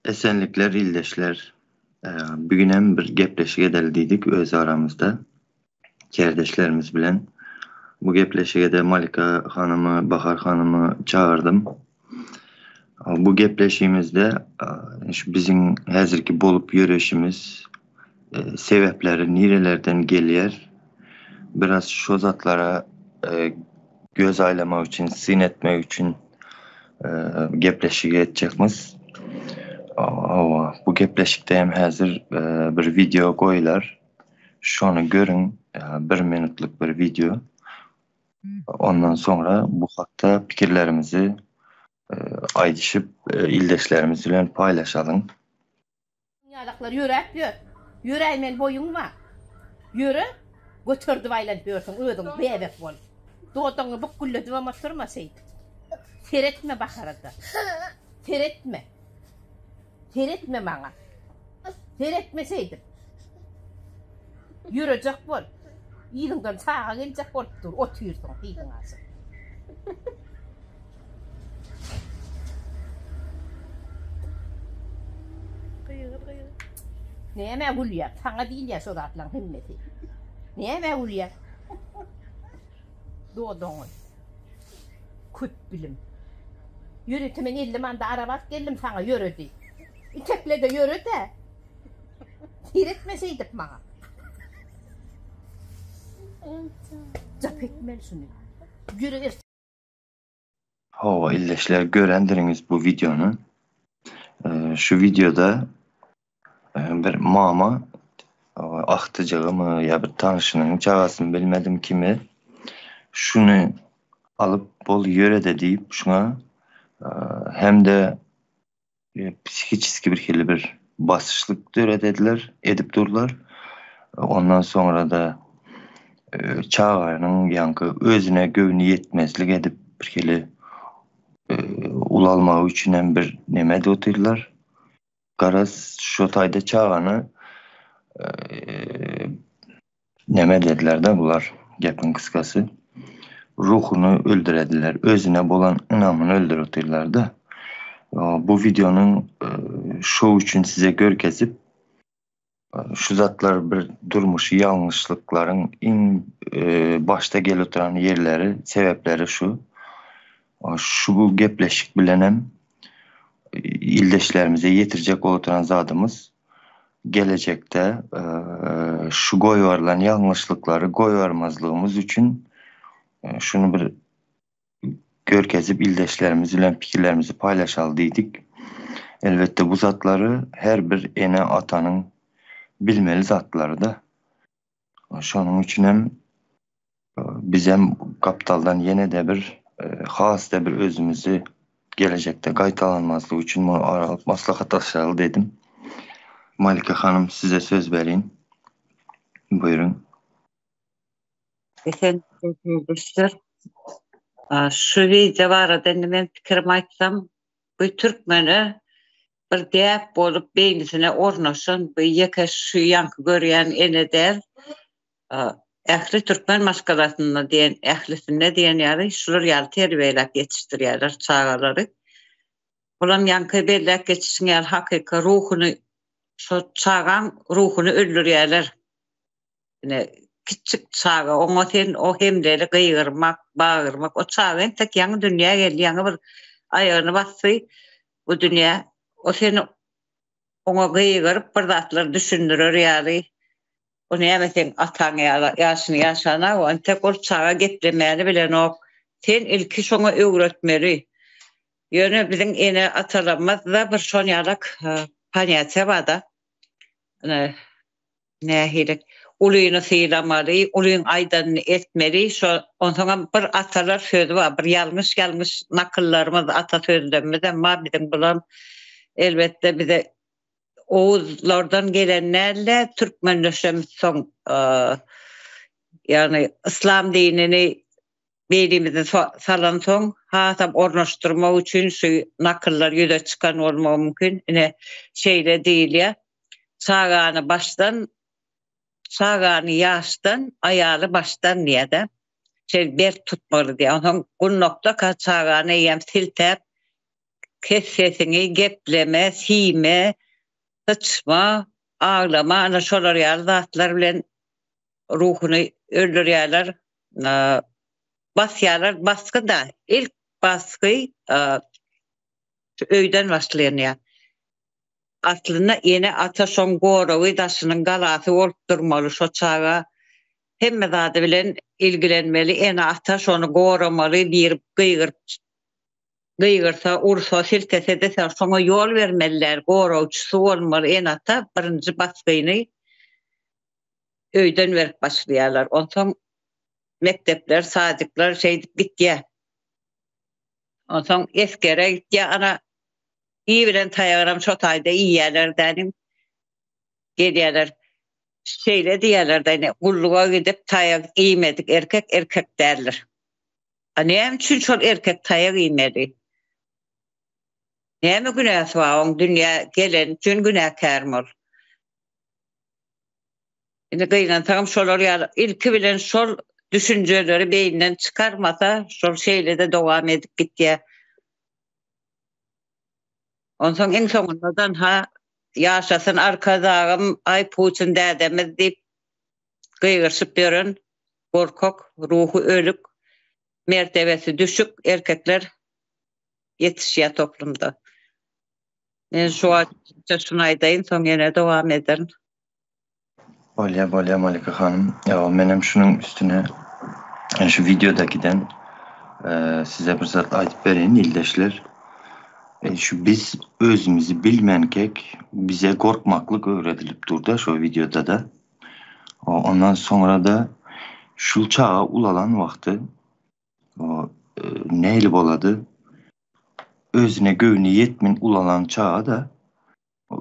Esenlikler ildeşler. Bugünem bir gepleşik edeli diýdik öz aramyzda. Kärdeşlerimiz bilen. Bu gepleşige-de Malika hanymy, Bahar hanymy çagyrdym. Bu gepleşigimizde şu biziň häzirki bolup ýöreşimiz, sebäpleri nirelerden gelýär? Biraz şo zatlara göz aýlamak üçin, syn etmek üçin gepleşik etjekmiz. Hawa, bu gepleşikde hem häzir bir wideo goýlar. Şony görüň, bir minutlyk bir wideo. Ondan soňra bu hakda pikirlerimizi aýdyşyp, ildeşlerimiz bilen paýlaşalyň. Ýalaklar ýöräp ýör. Ýöräýmeli boýuň bar. Ýöre, göterdip aýlanyp ýörsüň özüň bäbek bolup. Dodagyňy bükgülledibem oturma şeýdip. Seretme Bahara-da. Seretme. Seretme maňa. Seretme şeýdip. Ýörejek bol. Yzyňdan çaga geljek bolup dur, otyrsyň yzyňa açyp. Gygyr gygyr. Nämä gülýär? Saňa diýilýär şo zatlaryň hemmesi. Nämä gülýär? Dodagyňy. Köp bilim. Ýörite men 50 manda araba alyp geldim saňa ýöre diýip. Itekle-de ýöre-dä. Seretme şeýdip maňa. Jap etmeli şuny. Ýöre Hawa ildeşler görendiriňiz bu wideony. Şu wideoda bir mama agtyjygymy ýa bir tanşynyň çagasyny bilmedim kimi şuny alyp bol ýörede diýip şuňa hem-de psihiçeski bir hili bir basyşlyk döredediler, edip durlar. Ondan soňra-da çaganyň ýaňky özüne göwni ýetmezlik edip bir hili ulalmagy üçin hem bir neme edip otyrlar. Garaz, şo taýda çagany Neme dediler-de bular, gepiň gysgasy, ruhuny öldürediler, özüne bolan ynamyny öldürip otyrlar-da. Bu wideonyň şo üçin size görkezip, şu zatlar bir durmuşy ýalňyşlyklaryň iň başda gelip oturan ýerleri, sebäpleri şu. Şu gepleşik bilenem ildeşlerimize ýetirjek bolup oturan zadymyz gelejekde şu goýberilen ýalňyşlyklary goýbermezligimiz üçin şuny bir görkezip ildeşlerimiz bilen pikirlerimizi paýlaşaly diýdik. Elbetde bu zatlary her bir ene-atanyň bilmeli zatlary-da. Şonuň üçinem bizem gapdaldan ýene-de bir has-da bir özümizi gelejekde gaýtalanmazlygy üçin muny ara alyp maslahatlaşaly dedim. Malika hanym size söz berin. Buýruň. Esen dostlar. Şu wideo barada indi men pikirimi aýtsam, bu türkmene bir däp bolup beýnisine ornaşan bu ýeke şu ýaňky görýän ene däl, ähli türkmen maşgalasynda diýen ählisinde diýen ýaly şular ýaly terbiýeläp ýetişdirýärler çagalary. Bulam ýaňky belläp geçişiň ýaly hakyky ruhuny şo çagaň ruhuny öldürýärler. Ine kiçjik çaga oňa sen o hemleli gygyrmak, bagyrmak o çaga entek ýaňy dünýä geldi, ýaňy bir aýagyny basdy bu dünýä. O seni oňa gygyryp bir zatlar düşündirer ýaly o näme seň ataň ýaly ýaşyny ýaşana o entek ol çaga geplemäni bilenok. Sen ilki şoňa öwretmeli. Ýöne biziň ene atalarymyzda bir şon ýalak ponýatiýa barda. Ine Nähili? Ulyny sylamaly, ulyň aýdanyny etmeli, şo, onsoňam bir atalar sözi bar, bir ýalňyş-ýalňyş nakyllarymyz, ata sözlerimizem bar biziň, bulam elbetde bize oguzlardan gelen däl-de, türkmenleşemizsoň, ýagny yslam dinini beýnimize salansoň, hasam ornaşdyrmak üçin şu nakyllar ýüze çykan bolmagy mümkin. Ine, şeýle diýilýär, Çagany başdan, çagany ýaşdan, aýaly başdan diýýär-de. Şeýle berk tutmaly diýýär. Onsoň gundakdaka çagany eýýäm siltäp. Kes sesiňi, gepleme, siýme, syçma, aglama, ana şolar ýaly zatlar bilen ruhuny öldürýärler. Basýarlar, basgy-da, ilk basgy şu öýden başlanýar. Aslynda ene-ata şoň goragy, daşynyň galasy bolup durmaly, şo çaga hemme zady bilen ilgilenmeli, ene-ata şony goramaly, biri gygyryp gygyrsa, ursa, siltese-de şoňa ýol bermeli däl, goragçysy bolmaly ene-ata birinji basgyny öýden berip başlaýarlar. Onsoň mekdepler, sadikler şeýdip gitýär. Onsoň esgere gitýär, ana iý bilen taýagynam şo taýda iýýärler dänim. Gelýärler. Şeýle diýýärler däni, gulluga gidip taýak iýmedik erkek erkek däldir. A näme üçin şol erkek taýak iýmeli? Näme günäsi bar oň dünýä geleni üçin günäkärmi ol? Indi gynansagam şolar ýaly ilki bilen şol düşünjeleri beýninden çykarmasa şol şeýle-de dowam edip gitýär. Onsoň iň soňundadan ha ýaşasyn Arkadagym, aý Putin dädemiz diýip gygyryşyp ýören gorkak, ruhy ölük, mertebesi düşük erkekler ýetişýär toplumda. Men şu wagt şuny aýdaýyn, soň ýene dowam ederin. Bolýa bolýa Malika hanym. Ýa menem şunuň üstüne şu wideodakiden size bir zat aýdyp bereýin ildeşler. Şu biz özümizi bilmänkek bize gorkmaklyk öwredilip durda şo wideodada. Ondan soňra-da şul çaga ulalan wagty nähili bolady? Özüne göwni ýetmin ulalan çaga-da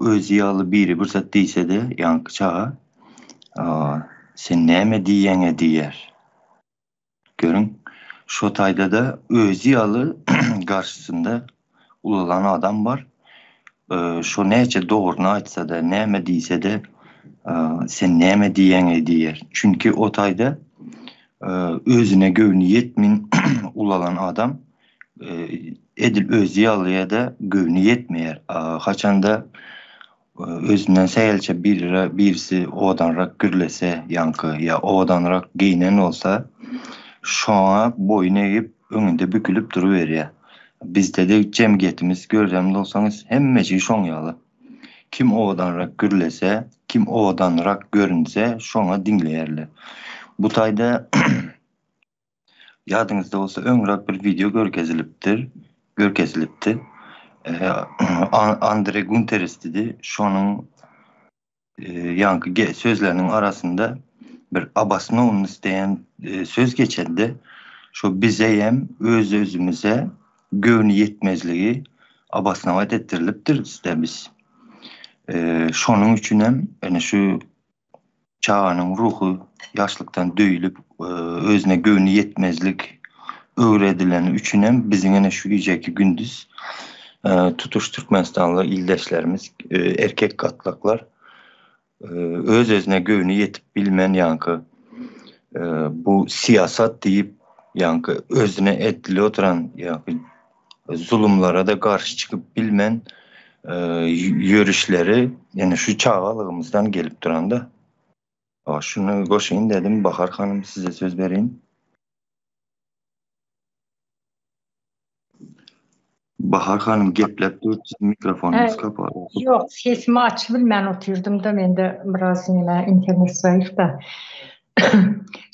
özi ýaly biri bir zat diýse-de ýaňky çaga sen näme diýýäňe diýýär. Görüň, şo taýda-da özi ýaly garşysynda ulalan adam bar. Şo näçe dogryny aýtsa-da, näme diýse-de, sen näme diýýäň-eý diýýär. Çünki o taýda özüne göwni ýetmin ulalan adam edil özi ýalyýa-da göwni ýetmeýär. Haçanda Özünden sähelçe birire birisi owadanrak gürlese ýaňky ýa owadanrak geýnen bolsa, şoňa boýun egip, öňünde bükülip duruberýär. Bizde-de jemgyýetimiz görýän bolsaňyz hemmejigi şoň ýaly. Kim owadanrak gürlese, kim owadanrak görünse şoňa diňleýärler. Bu taýda Ýadyňyzda bolsa öňräk bir wideo görkezilipdir, görkezilipdi. Andre Gunteris diýdi. Şonuň ýaňky sözleriniň arasynda bir obosnowannus diýen söz geçende, şo bizeýem öz-özümize göwni ýetmezligi obosnowat etdirilipdir bizde biz. Şonuň üçinem ene şu Çaganyň ruhy ýaşlykdan döýlüp, özüne göwni ýetmezlik öwredileni üçinem biziň ene şu gijeki gündiz tutuş türkmenistanly ildeşlerimiz, erkek gatlaklar öz-özüne göwni ýetip bilmän ýaňky bu syýasat diýip ýaňky özüne edilip oturan ýaňky zulumlara-da garşy çykyp bilmän ýörüşleri ýene şu çagalygymyzdan gelip duranda. Şuny goşaýyn dedim. Bahar hanym size söz bereýin. Bahar hanym gepläp dur, siziň mikrofonyňyz kapaly. Ýok, sesimi açyp bilmän otyrdym-da, mende biraz neme internet zaýyf-da.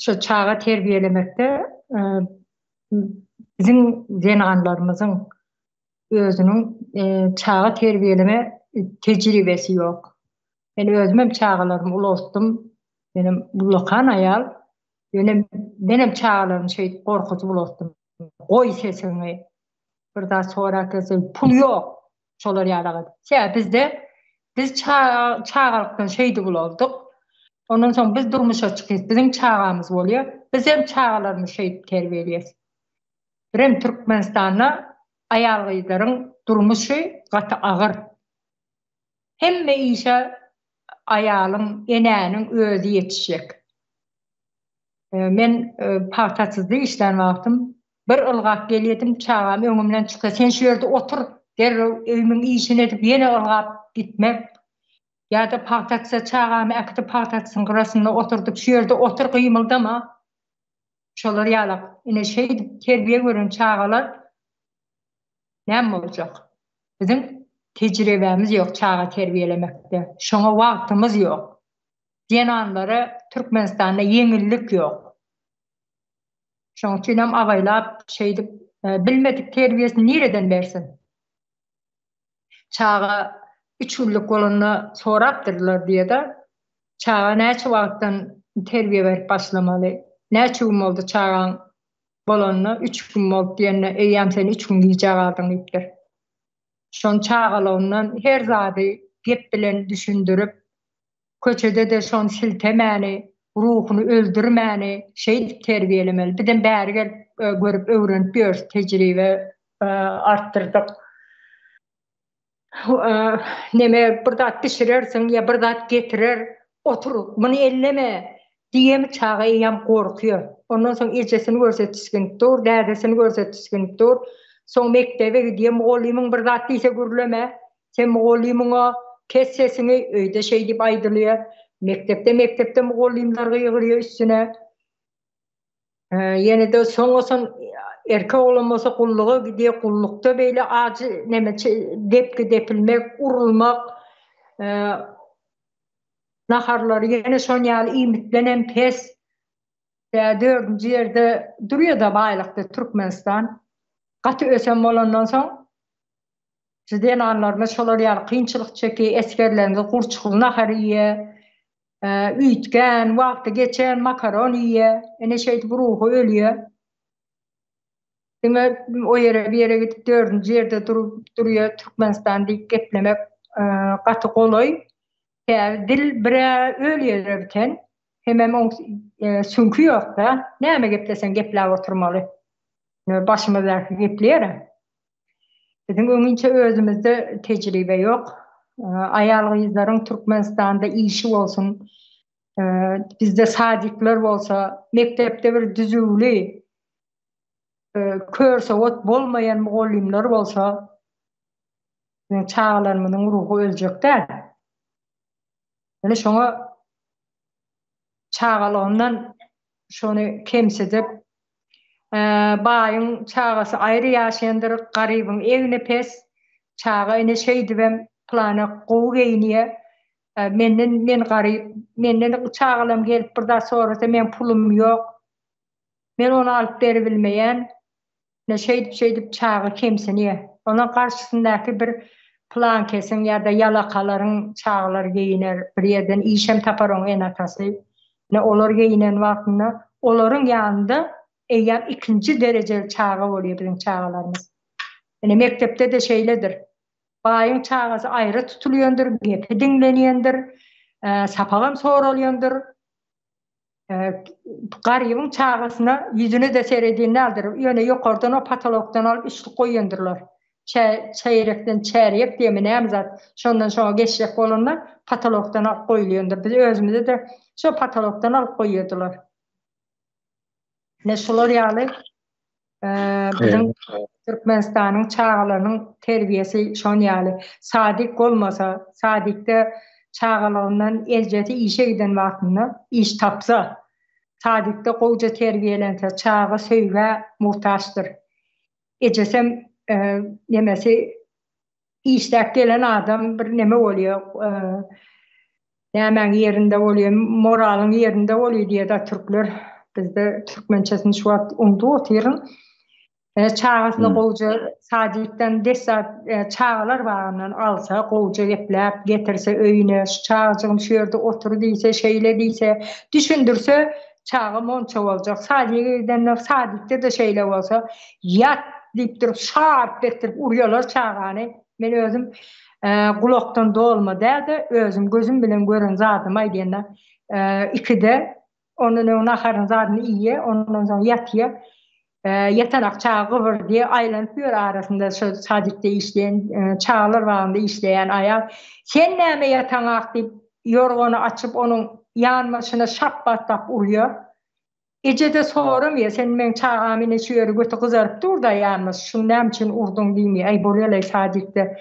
Şu çaga terbiýelemekde biziň zenanlarymyzyň özüniň çaga terbiýeleme tejribesi ýok. Men özümem çagalarymy ulaltdym. Menem ullakan aýal. Ýöne menem çagalarymy şeýdip gorkuzyp ulaltdym. Goý sesiňi. Bir zat sorap gelse, pul ýok. Şolar ýaly. Sebäbi bizde biz çagalykdan şeýdip ulaldyk. Ondan soň biz durmuşa çykýas, biziň çagamyz bolýar. Biz hem çagalarymyzy şeýdip terbiýeleýäs. Birem Türkmenistanda aýal-gyzlaryň durmuşy gaty agyr. Hemme işe aýalyň, enäniň özi ýetişjek. Men pagtaçyzda işlän wagtym bir ylgap gelýärdim, çagam öňümden çyksa, sen şu ýerde otur. Derrew öýümiň işini edip ýene ylgap gitmek. Ýa-da pagtaçysa çagamy äkidip pagtaçysyň gyrasynda oturdyp şu ýerde otur gymyldama. Şolar ýalak. Ine şeýdip terbiýe gören çagalar näme boljak? Biziň tejribämiz ýok çaga terbiýelemekde. Şoňa wagtymyz ýok. Zenanlara Türkmenistanda ýeňillik ýok. Şoň üçinem abaýlap şeýdip bilmedik terbiýesini nireden bersin? Çaga üç günlük bolanda sorapdyrlar diýe-de, çaga näçe wagtdan terbiýe berip başlamaly? Näçe gün boldy çagaň bolanyna? Üç gün boldy diýende, eýýäm sen üç gün gijä galdyň diýipdir. Şony çagalygyndan her zady gep bilen düşündirip, köçede-de şony siltemäni, ruhuny öldürmäni şeýdip terbiýelemeli. Bizem bäri gelip görüp öwrenip ýörüs, tejribe artdyrdyk. Neme bir zat bişirersiň ýa bir zat getirer, otur, muny elleme diýemi çaga eýýäm gorkýar. Ondan soň ejesini görse tisginip dur, dädesini görse tisginip dur. Soň mekdebe gidýär, mugallymyň bir zat diýse gürleme, sen mugallymyňa kes sesiňi, öýde şeý diýip aýdylýar. Mekdepde mekdepde mugallymlar gygyrýar üstüne. Ýene-de soňason erkek oglan bolsa gulluga gidýär, gullukda beýle ajy neme depgi depilmek, urulmak, naharlary ýene şon ýaly iýmitdenem pes. Tä dördünji ýerde durýar-da baýlykda Türkmenistan. Gaty ösen bolandan soň şu zenanlarymyz şolar ýaly kynçylyk çekýär, esgerlerimiz gurçukly nahar iýýär. Üýtgän, wagty geçen makaron iýýär. Ine şeýdip ruhy ölýär. Diňe o ýere bir ýere gidip dördünji ýerde durup durýar Türkmenistan diýip geplemek gaty golaý. Sebäbi dil bir-ä öl ýere biten, hemem oň süňki ýok-da. Näme gepleseň gepläp oturmaly. Başymyzdaky gepleýär-ä. Biziň öňinçe özümizde tejribe ýok. Aýal-gyzlaryň Türkmenistanda işi bolsun, bizde sadikler bolsa, mekdepde bir düzüwli, körsowat bolmaýan mugallymlar bolsa, biziň çagalarymyzyň ruhy öljek däl. Ýöne şoňa çagalygyndan şony kemsidip, baýyň çagasy aýry ýaşaýandyr, garybyň egni pes, çaga ine şeýdibem pylana gowy geýinýär, menden men garyp, menden çagalarym gelip bir zat sorasa meň pulum ýok, men ony alyp beribilmeýän, Ine şeýdip-şeýdip çaga kemsinýär. Onuň garşysyndaky bir pylankesiň ýa-da ýalakalaryň çagalary geýiner, bir ýerden işem tapar oň ene-atasy. Ine olar geýinen wagtynda olaryň ýanynda eýýäm ikinji derejeli çaga bolýar biziň çagalarymyz. Ine mekdepde-de şeýledir. Baýyň çagasy aýry tutulýandyr, gepi diňlenýändir, sapagam soralýandyr. Garybyň çagasyna ýüzüne-de seredýän däldir. Ýöne ýokardan o potolokdan alyp üçlük goýandyrlar. Çäýrekden çärýek diýemi näme zat, şondan şoňa geçjek bolanda potolokdan alyp goýulýandyr. Biz özümize-de şo potolokdan alyp goýýardylar. Ine şular ýaly biziň Türkmenistanyň çagalarynyň terbiýesi şon ýaly. Sadik bolmasa, sadikde çagalygyndan ejesi işe giden wagtynda iş tapsa, sadikde gowja terbiýelense, çaga söýgä muhtaçdyr. Ejesem nemesi Işläp gelen adam bir neme bolýar, nämäň ýerinde bolýar, moralyň ýerinde bolýar diýýär-de türkler. Bizde türkmençesini şu wagt unudyp otyryn. Çagasyny gowja sadikden dessat çagalar bagyndan alsa, gowja gepläp getirse öýüne, şu çagajygym şu ýerde otur diýse, şeýle diýse, düşündirse, çaga monça boljak. Sadige gidende sadikde-de şeýle bolsa, ýat diýip durup şarp etdirip urýalar çagany. Men özüm gulakdan dolma däl-de, özüm gözüm bilen gören zadymy aýdýan-da. Ikide ondan öň naharyny zadyny iýýär, ondan soň ýatýar. Ýatanak çaga gybyrdýar, aýlanyp ýör arasynda şo sadikde işleýän, çagalar bagynda işleýän aýal. Sen näme ýataňak diýip, ýorgany açyp onuň ýanbaşyna şapbatlap urýar. Eje-de soramaýar, sen meň çagam ine şu ýeri göti gyzaryp dur-da ýalňyş, şuny näme üçin urduň diýmeýär. Äý bolýa-laý sadikde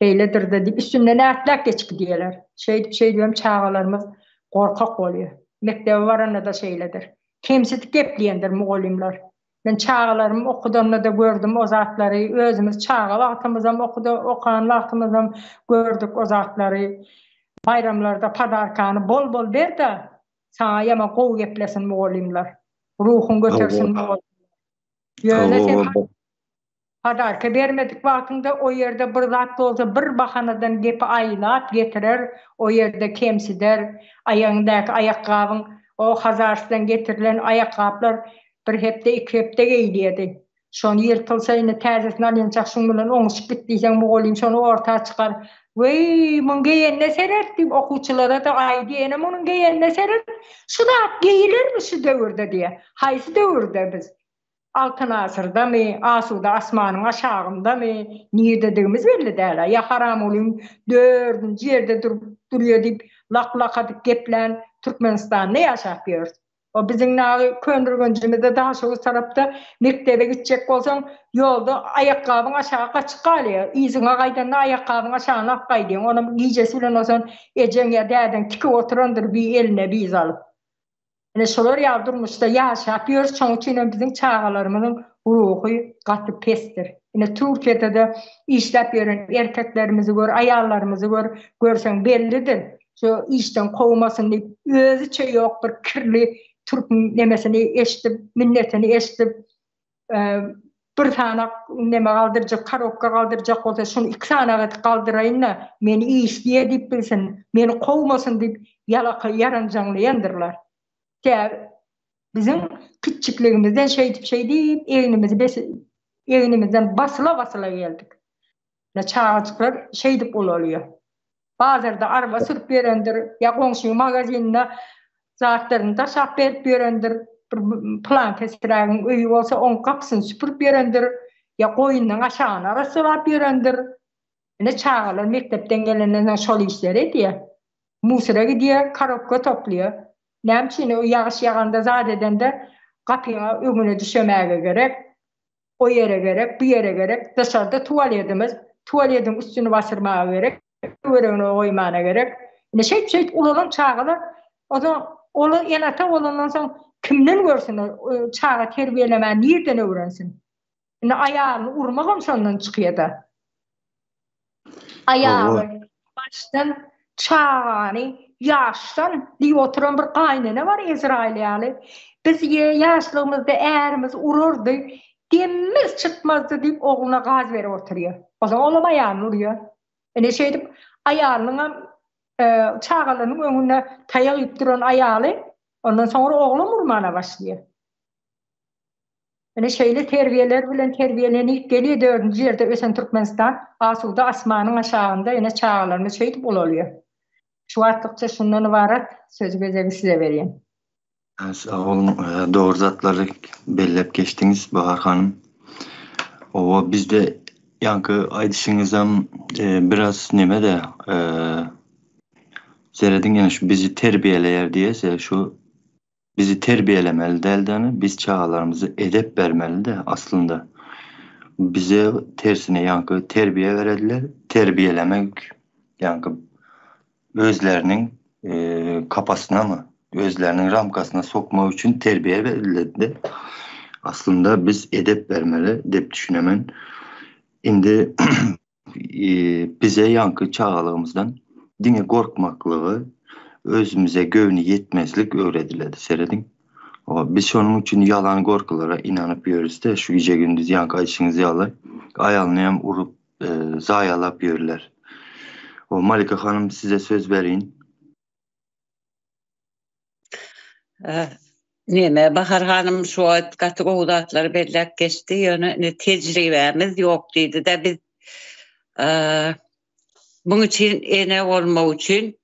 beýledir-de diýip üstünden ätläp geçip gidýärler. Şeýdip şeýdibem çagalarymyz gorkak bolýar. Mekdebe baranda-da şeýledir. Kemsidip gepleýändir mugallymlar. Men çagalarymy okudanda-da gördüm o zatlary, özümiz çaga wagtymyzam okuda okan wagtymyzam gördük o zatlary. Baýramlarda podarkany bol-bol ber-de, saňa ýaman gowy geplesin mugallymlar. Ruhuň götersin mugallymlar. Ýöne sen Podarka bermedik wagtyňda o ýerde bir zat bolsa bir bahanadan gepi aýlap getirer, o ýerde kemsider, aýagyňdaky aýakgabyň o Hazarsdan getirilen aýakgaplar bir hepde iki hepde geýilýedi. Şony ýyrtylsa indi täzesini alynçak şuň bilen oňuşyp git diýseň mugallym şony orta çykar. Weý, muň geýenine seret diýip okuwçylara-da aýdy ene munuň geýenine seret, şu zat geýilermi şu döwürde diýýär. Haýsy döwürde biz? Altyn asyrdamy, asuda asmanyň aşagyndamy, nirededigimiz belli däl-ä. Ýa Haramgulyň dördünji ýerde durup durýa diýip lak-lak atyp geplän Türkmenistanda ýaşap ýörüs. O biziň nagy Köneürgenjimizde Daşoguz tarapda mekdebe gitjek bolsaň, ýolda aýakgabyň aşagy gaçyp galýar. Yzyňa gaýdanda aýakgabyň aşagyny alyp gaýdýaň. Onam gijesi bilen bolsaň ejeň ýa dädeň tikip oturandyr bir eline bir alyp. Ine şolar ýaly durmuşda ýaşap ýörüs, şonuň üçin hem biziň çagalarymyzyň ruhy gaty pesdir. Ine Türkiýede-de işläp ýören erkeklerimizi gör, aýallarymyzy gör, görseň bellidir. Şu işden kowmasyn diýip, özüçe ýok bir kirli türküň nemesini eşidip, minnetini eşidip, bir sanak neme galdyrjak, korobka galdyrjak bolsa, şuny iki sanak edip galdyraýyn-da, meni işleýär diýip bilsin, meni kowmasyn diýip, ýalaka ýaranjaňlaýandyrlar. Tä biziň kiçjikligimizden şeýdip-şeýdip egnimizi bes egnimizden basyla-basyla geldik. Ine çagajyklar şeýdip ulalýar. Bazarda araba sürüp ýörendir, ýa goňşyň magazininde zatlaryny daşap berip ýörendir, bir pylan pesrägiň öýi bolsa oň gapysyny süpürip ýörendir, ýa goýnunyň aşagyny arassalap ýörendir. Ine çagalar mekdepden gelenden soň şol işleri edýär. Musora gidýär, korobka toplaýar. Näme üçin o ýagyş ýaganda zat edende gapyňa öňüne düşemäge gerek. O ýere gerek, bu ýere gerek, daşarda tualedimiz, tualediň üstüni basyrmaga gerek, töweregine goýmana gerek. Ine şeýdip-şeýdip ulalan çagalar, onsoň olar ene-ata bolandan soň kimden görsün ol çaga terbiýelemäni nirden öwrensin? Indi aýalyny urmagam şondan çykýa-da. Aýaly başdan çagany ýaşdan diýip oturan bir gaýynene bar Ezraýyl ýaly. Biz ýaşlygymyzda ärimiz urardy, demimiz çykmazdy diýip ogluna gaz berip oturýar. Onsoň olam aýalyny urýar. Ine şeýdip aýalynyňam çagalarynyň öňünde taýak iýip duran aýaly ondan soňra oglam urmana başlaýar. Ine şeýle terbiýeler bilen terbiýelenip gelýär dördünji ýerde ösen Türkmenistan asuda asmanyň aşagynda ene çagalarymyz şeýdip ulalýar. Şu wagtlykça şundan ybarat sözi gezegi size berýän. Sag boluň dogry zatlary belläp geçdiňiz Bahar hanym. Owa bizde ýaňky aýdyşyňyzam biraz nemede serediň ýene şu bizi terbiýeleýär diýese şu Bizi terbiýelemeli däl-de, biz çagalarymyza edep bermeli-de aslynda. Bize tersine ýaňky terbiýe berediler, terbiýelemek ýaňky özleriniň kapasynamy, özleriniň ramkasyna sokmak üçin terbiýe beriledi-de. Aslynda biz edep bermeli diýip düşünemen. Indi Bize ýaňky çagalygymyzdan diňe gorkmaklygy, özümize göwni ýetmezlik öwrediledi, serediň. Biz şonuň üçin ýalan gorkulara ynanyp ýörüs-de, şu gije-gündiz ýaňky aýdyşyňyz ýaly, aýalyny hem urup, zaýalap ýörler. Malika hanym, size söz berin. Neme, Bahar hanym şu wagt gaty gowy zatlary belläp geçdi, ýöne indi tejribämiz ýok diýdi-de, biz muň üçin ene bolmak üçin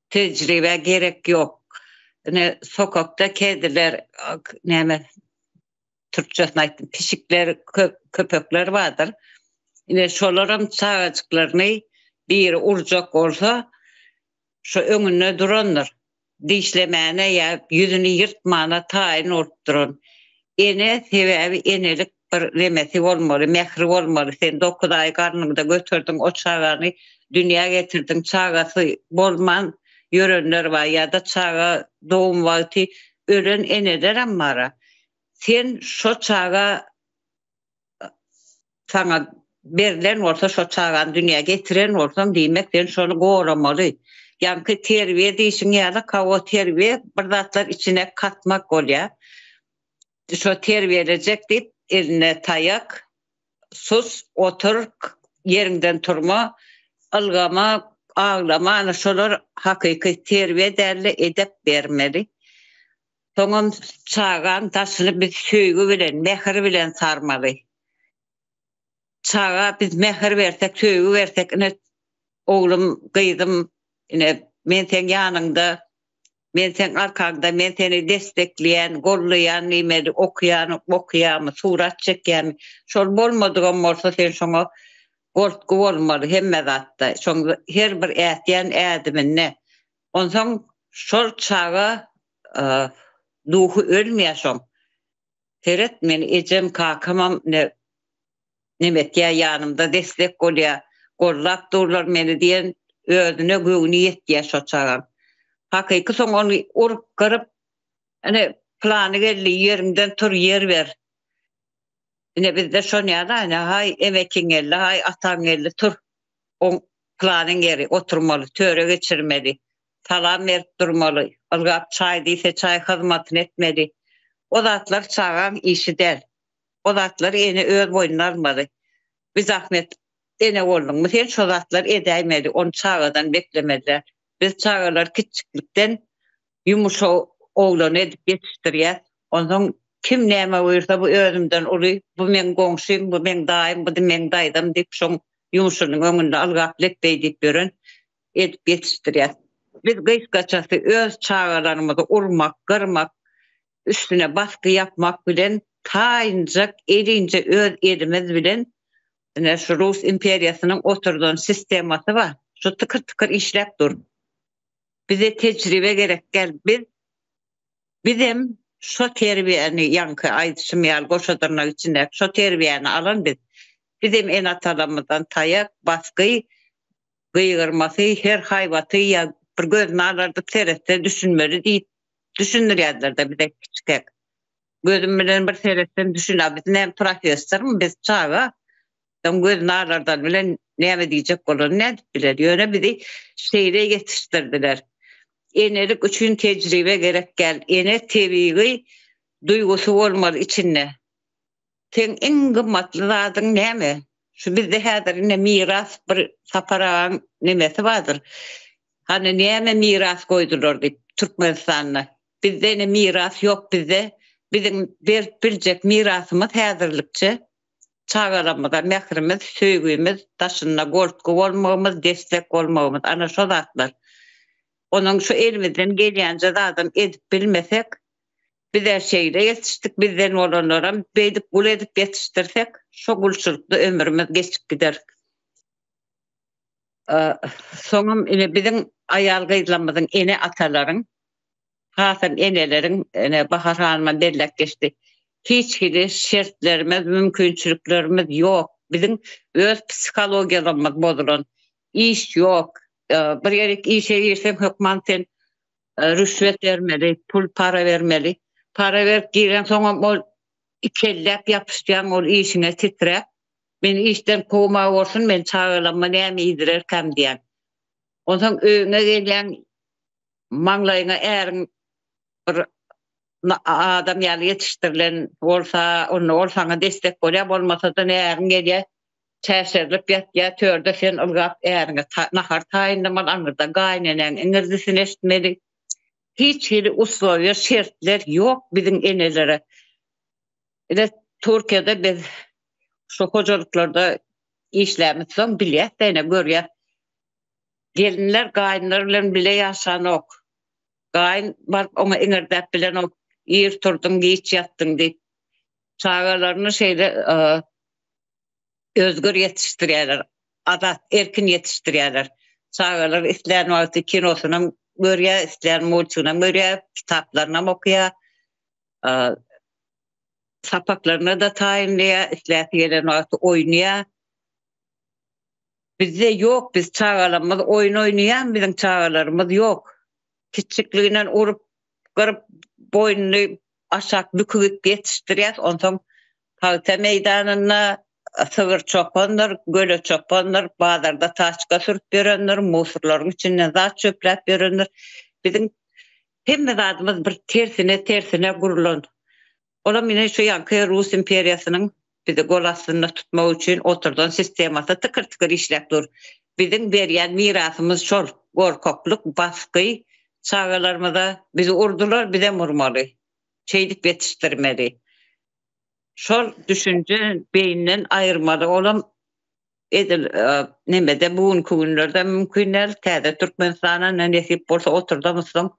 tejribe gerek ýok. Ine sokakda kediler, näme türkçesini aýtdym, pişikler, köpekler bardyr. Ine şolaram çagajyklaryny biri urjak bolsa, şo öňünde durandyr. dişlemäne ýa ýüzüni ýyrtmana taýyn bolup duran. Ene sebäbi enelik bir nemesi bolmaly, mähri bolmaly. Sen dokuz aý garnyňda göterdiň o çagany dünýä getirdiň, çagasy bolman ýörenler bar ýa-da çaga dogum wagty ölen enelerem bar-a. Sen şo çaga saňa berlen bolsa şo çagany dünýä getiren bolsaň diýmek sen şony goramaly. Ýaňky terbiýe diýşiň ýaly kawo terbiýe bir zatlar içine katmak bolýar. Şo terbiýelejek diýip eline taýak sus otur ýeriňden turma ylgama aglama ana şolar hakyky terbiýe dälde edep bermeli. Soňam çagaň daşyny biz söýgi bilen, mähir bilen sarmaly. Çaga biz mähir bersek, söýgi bersek, ine oglum, gyzym, ine men seň ýanyňda, men seň arkaňda, men seni destekleýän, gollaýan diýmeli, okaýan, okaýarmy, surat çekýärmi, şol bolmadygam bolsa sen şoňa goltgy bolmaly hemme zatda, şoň her bir ätýän ädiminde. Onsoň şol çaga duhy ölmeýär şoň. Seret meni ejem kakamam ne nemetýär ýanymda destek bolýar, gollap durlar meni diýen özüne göwni ýetýär şo çagaň. Hakyky soň ony urup gyryp ine plany geldi ýeriňden tur ýer ber. Ine bizde şon ýaly ine haý emekiň geldi haý ataň geldi tur oň Pylanyň ýeri, oturmaly, töre geçirmeli, salam berip durmaly, ylgap çaý diýse çaý hyzmatyny etmeli. O zatlar çagaň işi däl. O zatlary ene öz boýnuna almaly. Bir zahmet ene bolduňmy sen şo zatlary edäýmeli, ony çagadan beklemeli däl. Biz çagalary kiçjiklikden ýumuşa oglan edip ýetişdirýäs. Onsoň kim näme buýursa bu özümden uly, bu meň goňşym, bu meň daýym, bu meň daýzam diýip şoň ýumşunyň öňünde ylgap lepbeý diýip ýören edip ýetişdirýäs. Biz gysgaçasy öz çagalarymyzy urmak, gyrmak, üstüne basgy ýapmak bilen taýynjak elinje öz elimiz bilen ine şu rus imperiýasynyň oturdan sistemasy bar. Şu tykyr-tykyr işläp dur. Bize tejribe gerek däl. Biz bizem şo terbiýäni ýaňky aýdyşym ýaly goşa dyrnak içindäki şo terbiýäni alan biz. Bizem ene-atalarymyzdan taýak, basgy, gygyrmasy, her haýbaty ýa bir gözüni alardyp seretse düşünmeli diýip düşündirýärdiler-de bize kiçikäk. Gözüm bilen bir seretsem düşün, a biz näme professormy, biz çaga. Soň gözüni alardan bilen näme diýjek bolanyny nädip biler. Ýöne bizi şeýle ýetişdirdiler. Enelik üçin tejribe gerek däl. Ene tebigy duýgusy bolmaly içinde. Seň iň gymmatly zadyň näme? Şu bizde häzir ine miras bir Sapar agaň nemesi bardyr. Hany näme miras goýdular diýip Türkmenistanda. Bizde ine miras ýok bizde. Biziň berip biljek mirasymyz häzirlikçe çagalarymyza mährimiz, söýgimiz, daşynda goltgy bolmagymyz, destek bolmagymyz ana şo zatlar. Onuň şu elimizden gelýänje zadam edip bilmesek Biz-ä şeýle ýetişdik, bizden bolanlaram beýdip gul edip ýetişdirsek, şo gulçulykda ömrümiz geçip gider. Soňam ine biziň aýal-gyzlarymyzyň, ene-atalaryň, hasam eneleriň, ine Bahar hanymam belläp geçdi, hiç hili şertlerimiz, mümkinçiliklerimiz ýok. Biziň öz psihologiýalarymyz bozulan. Iş ýok. Bir ýerik işe girseň hökman sen Rüşwet bermeli, pul para bermeli. Para berip girensoňam ol ikelläp ýapyşýaň ol işiňe titräp. Meni işden kowma bolsun, men çagalaryma näme iýdirerkäm diýýäň. Onsoň öýüňe gelýäň, maňlaýyňa äriň bir adam ýaly ýetişdirilen bolsa, onda ol saňa destek bolýar, bolmasa-da äriň gelýär, Çäşerilip ýatýar törde sen ylgap äriňe nahar taýynlamaly aňyrda gaýyneneň iňirdisini eşitmeli. Hiç hili uslowiýa şertler ýok biziň enelere. Ine Türkiýede biz şu hojalyklarda işlämizsoň bilýäs-de ine görýäs. Gelinler gaýynlar bilen bile ýaşanok. Gaýyn baryp oňa iňirdäp bilenok. Ir turduň giç ýatdyň diýip. Çagalaryny şeýle özgür ýetişdirýärler. Azat, erkin ýetişdirýärler. Çagalar islän wagty kinosynam görýär, islän multiginem görýär, kitaplarynam okaýar. Sapaklaryna-da taýynlaýar, isläsi gelen wagty oýnaýar. Bizde ýok, biz çagalarymyz oýun oýnaýan biziň çagalarymyz ýok. Kiçjikliginden urup, gyryp, boýnuny aşak büküp ýetişdirýäs, onsoň pagta meýdanynda sygyr çopandyr, göle çopandyr, bazarda taçka sürüp ýörendir, musurlaryň içinden zat çöpläp ýörendir. Biziň hemme zadymyz bir tersine-tersine gurlan. Olam ine şu ýaňky Rus imperiýasynyň bizi gol astynda tutmak üçin oturdan sistemasy tykyr-tykyr işläp dur. Biziň berýän mirasymyz şol, gorkaklyk, basgy çagalarymyza, bizi urdular, bizem urmaly. Şeýdip ýetişdirmeli. Şol düşünje beýninden aýyrmaly. Olam edil nemede bu günki günlerde mümkin däl. Täze Türkmenistana ne nesip bolsa oturdamyzsoň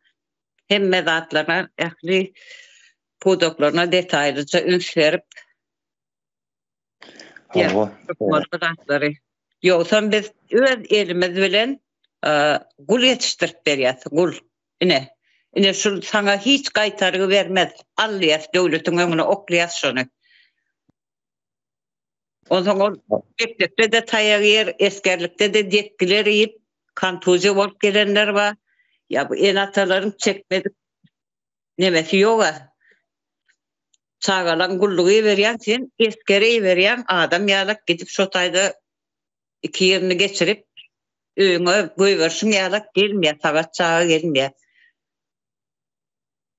hemme zatlaryna ähli pudaklaryna detaýlyja üns berip Hawa. Bu zatlary. Ýogsam biz öz elimiz bilen gul ýetişdirip berýäs, gul. Ine, ine şul saňa hiç gaýtargy bermez. Al diýýäs, döwletiň öňüne oklaýas şony. Onsoň ol mekdepde-de taýak iýer, esgerlikde-de depgiler iýip, kontuziýa bolup gelenler bar. Ýa bu ene-atalaryň çekmedik nemesi ýog-a. Çagalaň gulluga iberýäň, sen esgere iberýäň, adam ýalak gidip şo taýda iki ýylyny geçirip, öýüňe goýberşiň ýalak gelmeýär, sagat çaga gelmeýär.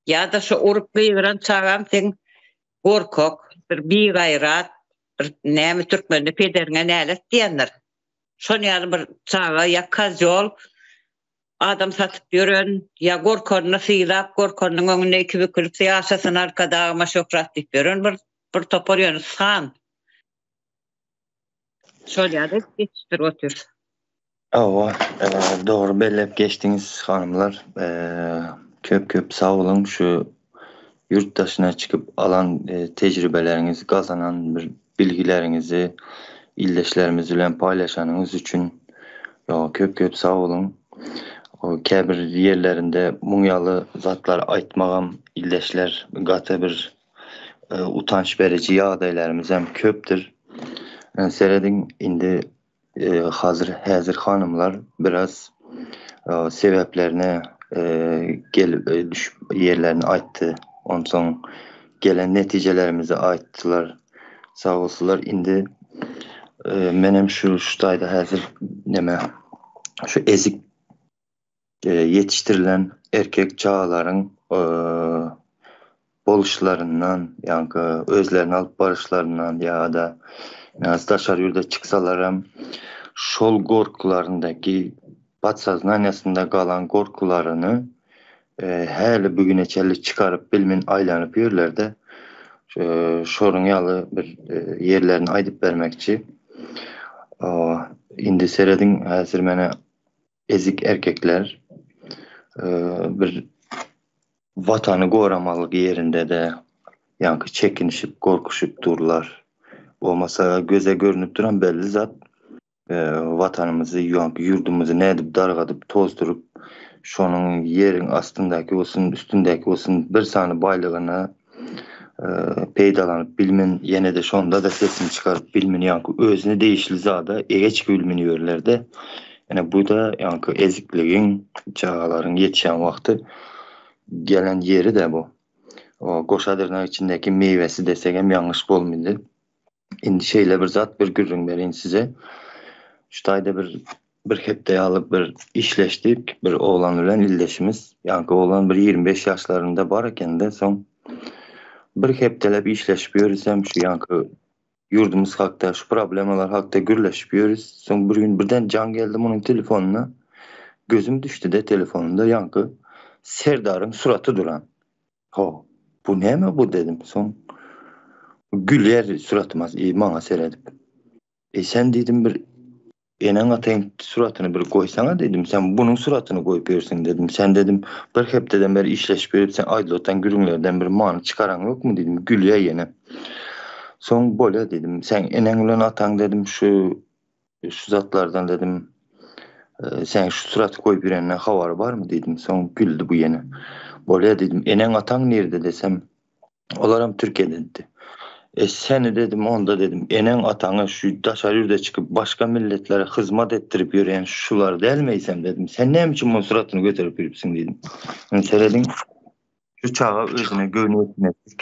Ýa-da şo urup gygyran çagaň seň gorkak, bir bigaýrat, bir näme türkmende pederiňe nälet diýendir. Şon ýaly bir çaga ýa kozýol, adam satyp ýören, ýa gorkanyny sylap, gorkanynyň öňünde iki bükülip ýaşasyn Arkadagyma şöhrat diýip ýören bir bir topar ýöne san. Şol ýaly ýetişdirip otyrys. Hawa, dogry belläp geçdiňiz hanymlar. Köp köp sag boluň şu ýurt daşyna çykyp alan tejribeleriňizi, gazanan bir bilgileriňizi ildeşlerimiz bilen paýlaşanyňyz üçin köp köp sag boluň. Käbir ýerlerinde muň ýaly zatlary aýtmagam ildeşler gaty bir utanç beriji ýagdaýlarymyzam köpdür. Serediň indi Hazyr häzir hanymlar biraz sebäplerine gelip düşüp ýerlerini aýtdy. Onsoň gelen netijelerimizi aýtdylar. Sag bolsunlar. Indi menem şu şu taýda häzir neme şu ezik ýetişdirilen erkek çagalaryň boluşlaryndan, ýaňky özlerini alyp baryşlaryndan ýa-da daşary ýurda çyksalaram şol gorkularyndaky podsoznaniýasynda galan gorkularyny häli bu güne çenli çykaryp bilmin aýlanyp ýörler-de. Şonuň ýaly bir ýerlerini aýdyp bermekçi. Indi serediň häzir mene Ezik erkekler bir watany goramalyk ýerinde-de ýaňky çekinişip, gorkuşyp durlar. Bolmasa göze görnüp duran belli zat, watanymyzy, ýaňky ýurdumyzy nädip dargadyp, tozduryp, şonuň ýeriň astyndaky bolsun, üstündäki bolsun bir sany baýlygyna peýdalanyp bilmin, ýene-de şonda-da sesini çykaryp bilmin, ýaňky özüne degişli zada eýe çykyp bilmin ýörler-de. Ýöne bu-da ýaňky ezikligiň, çagalaryň ýetişen wagty gelen ýeri-de bu. O goşa dyrnak içindäki miwesi desegem ýalňyş bolmydy. Indi şeýle bir zat bir gürrüň bereýin size. Şu taýda bir bir hepde ýaly bir işleşdik bir oglan bilen ildeşimiz. Ýaňky oglan bir 25 ýaşlarynda bar ekende soň bir hepdeläp işleşip ýörüsem şu ýaňky ýurdumyz hakda şu problemalar hakda gürleşip ýörüs. Soň bir gün birden jaň geldi munuň telefonyna. Gözüm düşdi-de telefonunda ýaňky Serdaryň suraty duran. Ho, bu näme bu dedim. Soň gülýär suratyma, maňa seredip. E sen diýdim bir eneň ataň suratyny bir goýsaňa diýdim. Sen bunuň suratyny goýup ýörsüň dedim. Sen dedim bir hepdeden beri işleşip ýörüp sen aýdylotan gürrüňlerden bir many çykaraň ýokmy diýdim. Gülýär ýene. Soň bolýa diýdim. Sen eneň bilen ataň dedim şu şu zatlardan dedim. Sen şu suraty goýup ýöreninden habary barmy diýdim. Soň güldi bu ýene. Bolýa diýdim. Eneň ataň nirde desem, olaram Türkiýede diýdi. E seni dedim onda dedim. Eneň ataňy şu daşary ýurda çykyp başga milletlere hyzmat etdirip ýörýän şular dälmi eýsem dedim. Sen näme üçin munuň suratyny göterip ýörüpsiň diýdim. Indi serediň. Şu çaga özüne göwni ýetmezlik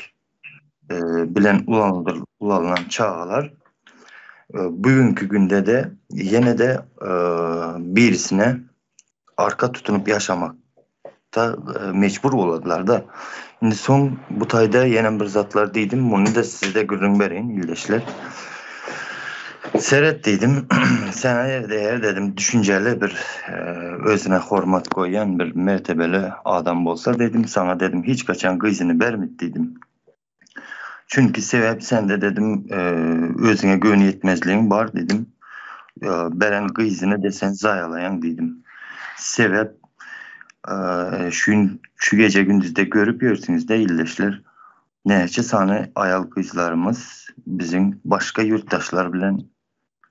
bilen ulalynan çagalar bu günki günde-de ýene-de birisine arka tutunyp ýaşamakda mejbur boladylar-da. Indi soň bu taýda ýene bir zatlar diýdim, muny-da size gürrüň bereýin, ildeşler. Seret diýdim, sen eger dedim düşünjeli bir özüne hormat goýýan bir mertebeli adam bolsa dedim, saňa dedim hiç kaçan gyzyny bermit diýdim. Çünki sebäp sende dedim özüňe göwni ýetmezligiň bar diýdim. Beren gyzyny de sen zaýalaýaň diýdim. Sebäp şu şu gece gündüzde görüp ýörsüňiz-de ildeşler. Näçe sany aýal-gyzlarymyz biziň başga ýurtdaşlar bilen,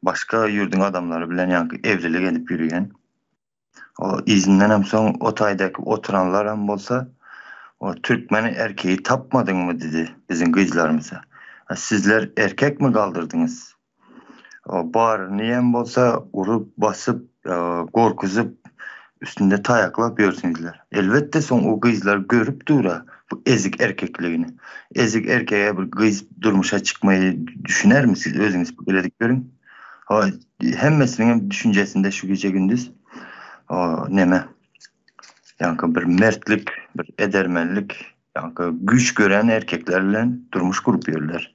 başga ýurduň adamlary bilen ýaňky evlilik edip ýürýän. O yzyndanam soň o taýdaky oturanlaram bolsa, o türkmen erkeği tapmadyňmy diýdi biziň gyzlarymyza. Sizler erkekmi galdyrdyňyz? O baryny bolsa urup, basyp, gorkuzyp, üstünde taýaklap ýörsüňizler. Elbetde soň o gyzlar görüp dura bu ezik erkekligini. Ezik erkege bir gyz durmuşa çykmaýy düşünermi siz özüňiz pikir edip görüň. Ha hemmesiniň hem düşünjesinde şu gije gündüz o neme ýaňky bir mertlik, bir edermenlik, ýaňky güýç gören erkekler bilen durmuş gurup ýörler.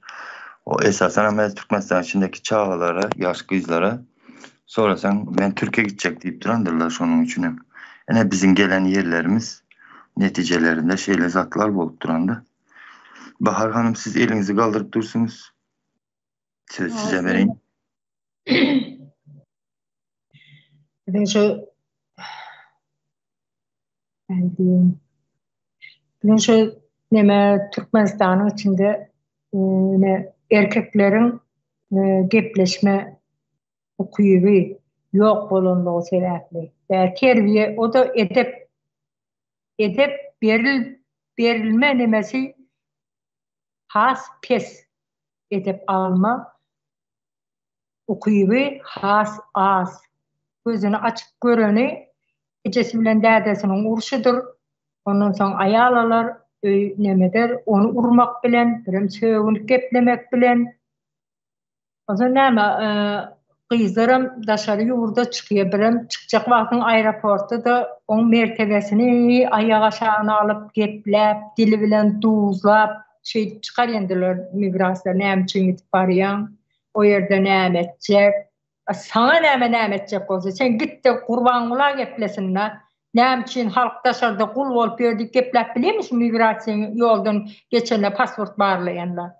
O esasan hem Türkmenistan içindeki çagalara, ýaş gyzlara sorasaň men Türkiýe gitjek diýip durandyrlar şonuň üçin hem. Ene biziň gelen ýerlerimiz netijelerinde şeýle zatlar bolup duranda. Bahar hanım siz eliňizi galdyryp dursuňyz. Söz size bereýin. Biziň şu Biziň şu neme Türkmenistanyň içinde ne erkekleriň gepleşme ukyby ýok bolanlygy sebäpli. Terbiýe o-da edep edep beril berilme nemesi has pes edep alma ukyby has az. Gözüni açyp göreni ejesi bilen dädesiniň urşudyr. Ondan soň aýal alar, öý nemeder, ony urmak bilen, birem sögünip geplemek bilen. Onsoň näme, gyzlaram daşary ýurda çykýar, birem çykjak wagtyň aeroportda-da oň mertebesini aýak aşagyna alyp gepläp, dili bilen duzlap, şeýdip çykarýandylar migrasiýa, näme üçin gidip barýaň, o ýerde näme etjek, a saňa näme näme etjek bolsa, sen git-de Gurbangula geplesin-dä, näme üçin halk daşarda gul bolup ýör diýip gepläp bilýärmi şu migrasiýa ýoldan geçende pasport barlaýanlar.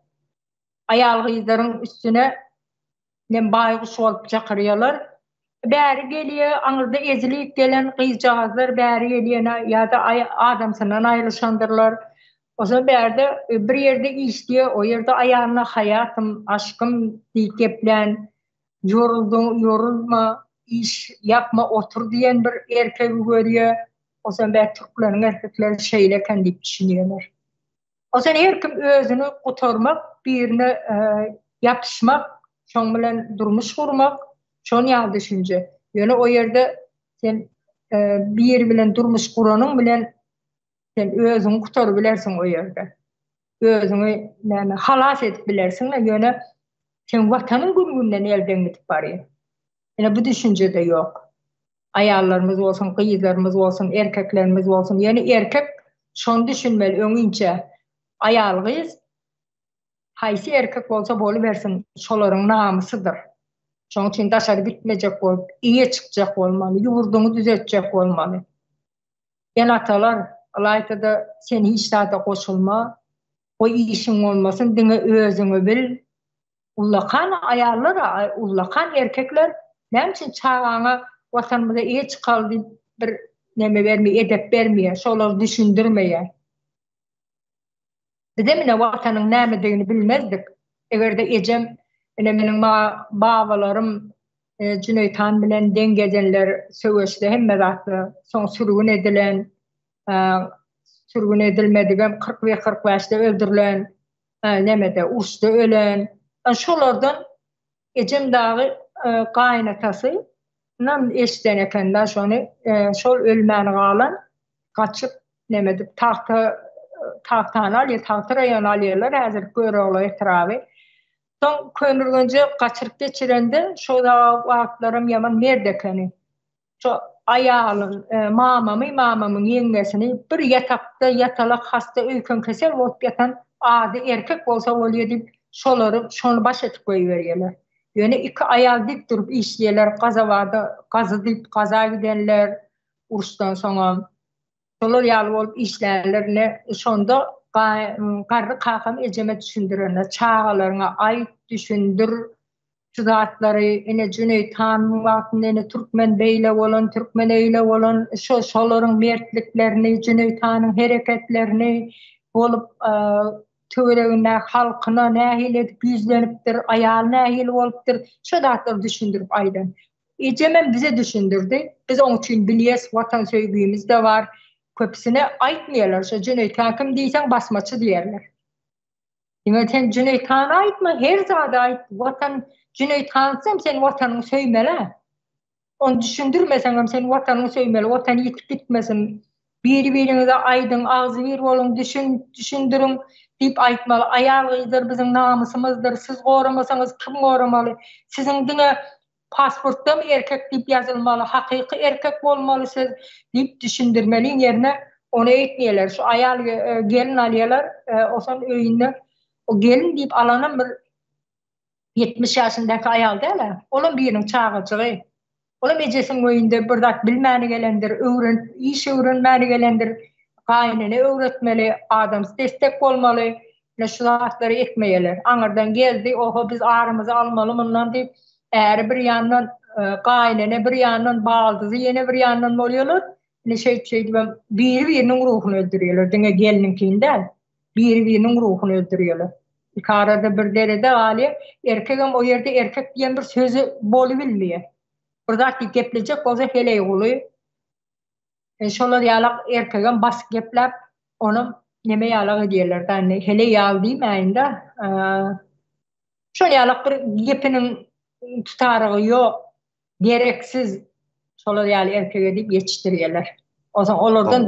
Aýal-gyzlaryň üstüne nem baýguş bolup çakyrýarlar. Bäri gelýär, aňyrda ezilip gelen gyzjagazlar bäri gelýär ýa-da adamsyndan aýrylyşandyrlar. Onsoň bärde bir ýerde işleýär, o ýerde aýalyna haýatym, aşkym diýip geplän, ýoruldyň, ýorulma, iş ýapma, otur diýen bir erkegi görýär. Onsoň bä türkleriň erkekleri şeýle eken diýip düşünýärler. Onsoň her kim özüni gutarmak, birine ýapyşmak, şoň bilen durmuş gurmak, şon ýaly düşünje. Ýöne o ýerde sen biri bilen durmuş guranyň bilen sen özüňi gutaryp bilersiň o ýerde. Özüňi näme halas edip bilersiň, ýöne seň watanyň gün-günden elden gidip barýar. Ine bu düşünje-de ýok. Aýallarymyz bolsun, gyzlarymyz bolsun, erkeklerimiz bolsun, ýöne erkek şony düşünmeli öňinçä. Aýal-gyz haýsy erkek bolsa bolubersin, şolaryň namysydyr. Şonuň üçin daşary gitmejek bolup, eýe çykjak bolmaly, ýurduňy düzetjek bolmaly. Ene-atalar, ylaýta-da sen hiç zada goşulma, goý işiň bolmasyn, diňe özüňi bil, Ullakan aýallar, ullakan erkekler näme üçin çagaňa watanymyza eýe çykaly diýip bir neme bermeýär, edep bermeýär, şolary düşündirmeýär. Bizem ine watanyň nämedigini bilmezdik. Eger-de ejem, ine meniň maňa babalarym. Jüneýit han bilen deň gezenler söweşde hemme zatda, soň sürgün edilen, sürgün edilmedigem 41 45-de öldürilen, nemede uruşda ölen. Şolardan ejem dagy gaýynatasy nam eşden ekende şony şol ölmän galan gaçyp neme edip tagta tagtany alýar, tagta raýony alýarlar häzir Görogly etraby. Soň Köneürgenje gaçyryp geçirende şo wagtlaram ýaman merd ekeni. Şo aýalyň mamamy, mamamyň ýeňňesini bir ýatakda ýatalak hasta öýken kesel bolup ýatan ady erkek bolsa bolýa diýip şolary şony baş edip goýberýärler. Ýöne iki aýal dik durup işleýärler Gazawada gazy diýip gaza gidenler uruşdan soňam. Şolar ýaly bolup işlärler ine şonda garry kakam ejeme düşündirende çagalaryňa aýt düşündir şu zatlary ine Jüneýit hanyň wagtynda ine türkmen beýle bolan türkmen eýle bolan şo şolaryň mertliklerini Jüneýit hanyň hereketlerini bolup töweregindäki halkyna nähili edip ýüzlenipdir aýaly nähili bolupdyr şo zatlary düşündirip aýdan Ejemem bize düşündirdi. Biz oň üçin bilýäs, watan söýgimiz-de bar. Köpüsine aýtmaýarlar, şo Jüneýit han kim diýseň basmaçy diýerler. Diňe sen Jüneýit hany aýtma, her zady aýt, watan Jüneýit hansam sen watanyňy söýmeli-ä. Ony düşündirmeseňem sen watanyňy söýmeli, watan ýitip gitmesin. Biri-biriňize aýdyň, agzybir boluň, düşün, düşündiriň diýip aýtmaly. Aýal-gyzlar biziň namysymyzdyr, siz goramasaňyz kim goramaly? Siziň diňe Pasportdamy erkek diýip ýazylmaly, hakyky erkek bolmaly siz diýip düşündirmeliň ýerine ony eýtmeýärler. Şu aýal gelin alýarlar, osan öýünde o gelin diýip alanam bir 70 ýaşyndaky aýal däl-ä. Olam biriniň çagajygy. Olam ejesiniň öýünde bir zat bilmäni gelendir, öwrenip, iş öwrenmäni gelendir. Gaýynene öwretmeli, adamsy destek bolmaly. Ine şu zatlary etmeýärler. Aňyrdan geldi, oho biz arymyzy almaly mundan diýip, äri bir ýandan, gaýynene bir ýandan, baldyzy ýene bir ýandan bolýarlar. Ine şeýdip şeýdibem biri-biriniň ruhuny öldürýärler. Diňe gelniňkini däl, biri-biriniň ruhuny öldürýärler. Iki arada bir derede galýar. Erkegem o ýerde erkek diýen bir sözi bolubilmeýär. Bir zat diýip geplejek bolsa heleýguly. E, şolar ýalak erkegem basyp gepläp, onam neme ýalak edýärler da, indi heleý ýaly diýmäýin-de, şol ýalak bir gepiniň tutarygy ýok, gereksiz şolar ýaly erkek edip ýetişdirýärler. Onsoň olardan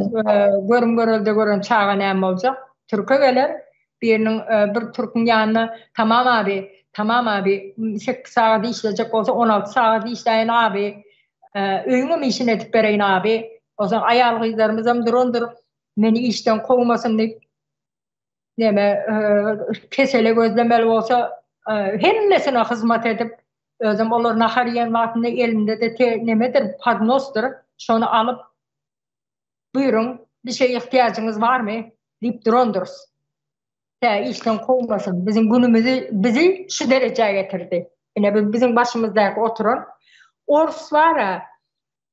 görüm-görelde gören çaga näme boljak? Türke geler, biriniň bir türküň ýanyna tamam abi, tamam abi, 8 sagat işlejek bolsa 16 sagat işläýin abi, Öýüňem işini edip bereýin abi. Onsoň aýal-gyzlarymyzam durandyr, meni işden kowmasyn diýip, neme, kesele gözlemeli bolsa, hemmesine hyzmat edip, özem olar nahar iýen wagtynda elinde-de te nemedir, podnosdyr, şony alyp, Buýruň, bir şeýe ihtiýajyňyz barmy? diýip durandyrys. Tä işden kowmasyn. Biziň günümizi bizi şu derejä getirdi. Ine bu biziň başymyzdaky oturan ors bar-a,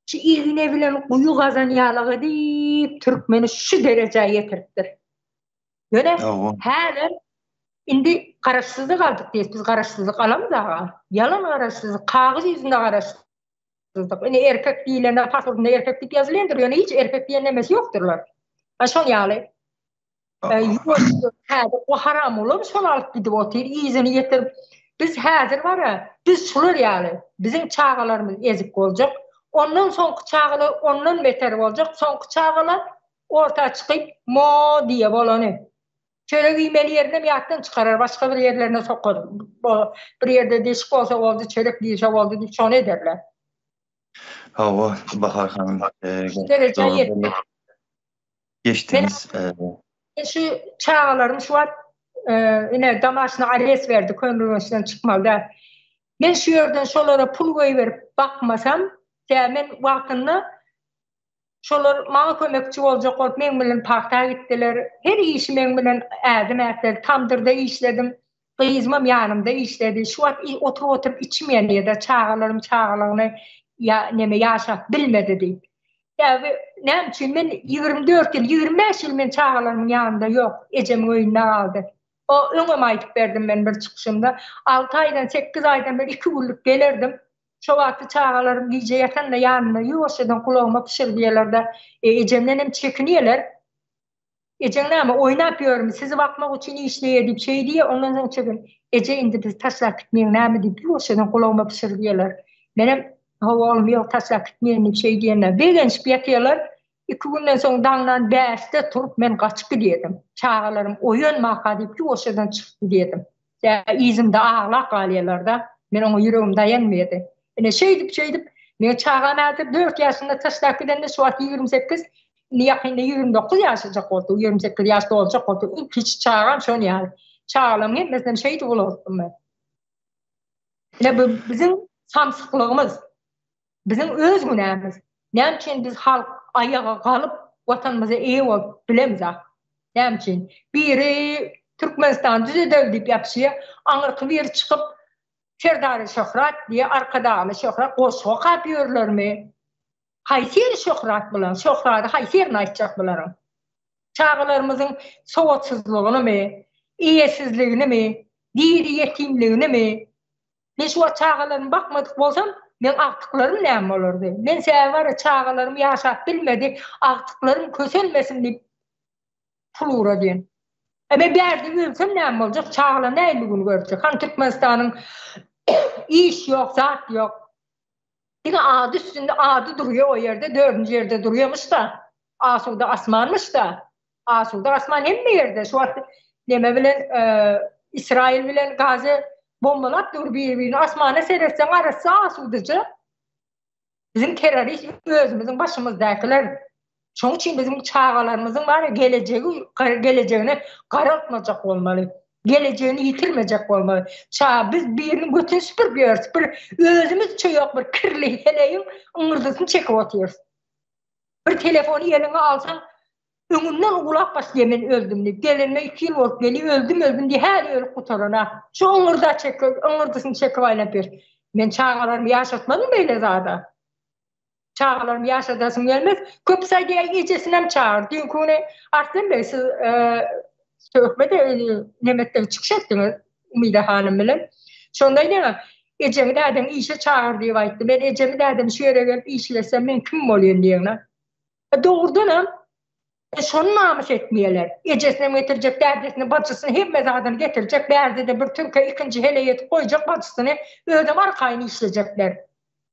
şu igne bilen guýy gazan ýalyk edip türkmeni şu derejä ýetiripdir. Ýöne häzir indi garaşsyzlyk aldyk diýip biz garaşsyzlyk alamyz aga. Ýalan garaşsyzlyk, kagyz ýüzünde garaşsyzlyk. Ine erkek diýilende pasportynda erkek diýip ýazylýandyr, ýöne hiç erkek diýen nemesi ýokdurlar. Şol ýaly. Häzir o haramgulam şony alyp gidip otyr, yzyny getirip. Biz häzir bar-a, biz şular ýaly, biziň çagalarymyz ezik boljak, ondan soňky çagalar ondan beter boljak, soňky çagalar orta çykyp mo diýe bolany. Çörek iýmeli ýerinem ýatdan çykarar, başga bir ýerlerine sokar. Bir ýerde deşik bolsa boldy, çörek diýse boldy diýip şony ederler. Hawa, Bahar hanym. Şu derejä ýetdik. Geçdiňiz. Men şu çagalarym şu wagt ine domaşny arest berdi Köneürgençden çykmaly däl. Men şu ýerden şolara pul goýberip bakmasam, tä men wagtynda şolar maňa kömekçi boljak bolup meň bilen pagta gitdiler. Her işi meň bilen ädim ätledi. Tamdyrda işledim. Gyzymam ýanymda işledi. Şu wagt oturyp-oturyp içim ýanýar-da, çagalarym çagalygyny ýa neme ýaşap bilmedi diýip. Sebäbi näme üçin men 24 ýyl, 25 ýyl men çagalarymyň ýanynda ýok, ejemiň öýünde galdy. O öňem aýdyp berdim men bir çykyşymda. 6 aýdan, 8 aýdan bir 2 günlük gelerdim. Şo wagtky çagalarym gije ýatanda ýanymda ýuwaşjadan gulagyma pyşyrdaýarlar-da, E, ejemdenem çekinýärler. Ejeň näme, oýnap ýörmi, sizi bakmak üçin işleýär diýip şeý diýýär, ondan soň çekin, Eje indi bizi taşlap gitmegiň näme diýip ýuwaşjadan gulagyma pyşyrdaýarlar. Menem, Hawa oglum, ýok taşlap gitmeýin diýip şeý diýende, begenişip ýatýarlar. Iki günden soň daňdan bäşde turup men gaçyp gidýärdim. Çagalarym oýanmaka diýip ýuwaşjadan çykyp gidýärdim. Tä yzymda aglap galýarlar-da. Men oňa ýüregim daýanmaýardy. Ine şeýdip-şeýdip, meň çagam häzir dört ýaşynda taşlap gidende şu wagt 28, indi ýakynda 29 ýaşajak boldy, 28 ýaş doljak boldy. Iň kiçi çagam şon ýaly. Çagalarymyň hemmesinem şeýdip ulaltdym men. Ine bu biziň samsyklygymyz. Biziň öz günämiz. Näme üçin biz halk aýaga galyp watanymyza eýe bolup bilemzak? Näme üçin? Biri Türkmenistany düzedeli diýip ýapyşýar, aňyrky biri çykyp Serdary şöhrat diýýär, Arkadagly şöhrat goşgy okap ýörlermi? Haýsy ýeri şöhrat bularyň? Şöhrady haýsy ýerini aýtjak bularyň? Çagalarymyzyň sowatsyzlygynymy, eýesizliginimi, diri ýetimliginimi? Men şu wagt çagalarymy bakmadyk bolsam, meň agtyklarym näme bolardy? Men sebäbi bar-a çagalarym ýaşap bilmedi, agtyklarym kösenmesin diýip pul ugradýan. E men bärde ölsem näme boljak, çagalar nähili gün görjek? Hany Türkmenistanyň iş ýok, zat ýok. Diňe ady üstünde ady durýar o ýerde, dördünji ýerde durýamyş-da. Asuda asmanmyş-da. Asuda asman hemme ýerde. Şu wagt neme bilen Israil bilen Gaza bombalap dur bir-birini. Asmana seretseň arassa asudaja. Biziň terrorist özümiziň başymyzdakylar. Şonuň üçin biziň çagalarymyzyň bar gelejegi gelejegini garaltmajak bolmaly. Gelejegini ýitirmejek bolmaly. Ça biz biriniň götüni süpürip ýörüs. Bir özümizçe ýok bir kirli heleýiň yňyrdysyny çekip otyrys. Bir telefony eliňe alsaň, öňünden uwlap başlaýar men öldüm diýip. Gelenime iki ýyl bolup gelýär, öldüm öldüm diýip häli ölüp gutarana. Şu yňyrda çekip, yňyrdysyny çekip aýlanyp ýör. Men çagalarymy ýaşatmadym beýle zada. Çagalarymy ýaşadasym gelmez. Köpüsi aýdýar, ejesinem çagyr. Düýnki güni Arslan beg siz söhbet nemetde çykyş etdiňiz Umyda hanym bilen. Şonda aýdýar, Ejeňi dädeňi işe çagyr diýip aýtdy. Men ejemi dädemi şu ýere gelip işletsem men kim bolýan diýeňä. E, dogrudanam e, şony namys etmeýärler. Ejesinem getirjek, dädesini, bajysyny, hemme zadyny getirjek. Bärde-de bir türke ikinji heleý edip goýjak bajysyny, özem arkaýyn işlejekler.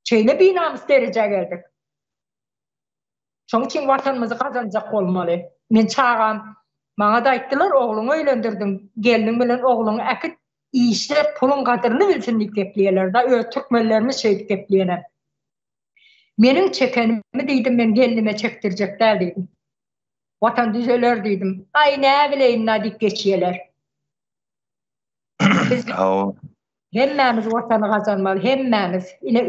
Şeýle binamys derejä geldik. Şoň üçin watanymyzy gazanjak bolmaly. Men çagam, maňa-da aýtdylar, ogluňy öýlendirdiň, gelniň bilen ogluňy äkit, işle, puluň gadyryny bilsin diýip gepleýärler-da, öz türkmenlerimiz şeýdip gepleýärler. Meniň çekenimi diýdim, men gelnime çekdirjek däl diýdim. Watan düzeler diýdim. Aý, näbileýin-dä diýip geçýärler. Biz hemmämiz watany gazanmaly, hemmämiz. Ine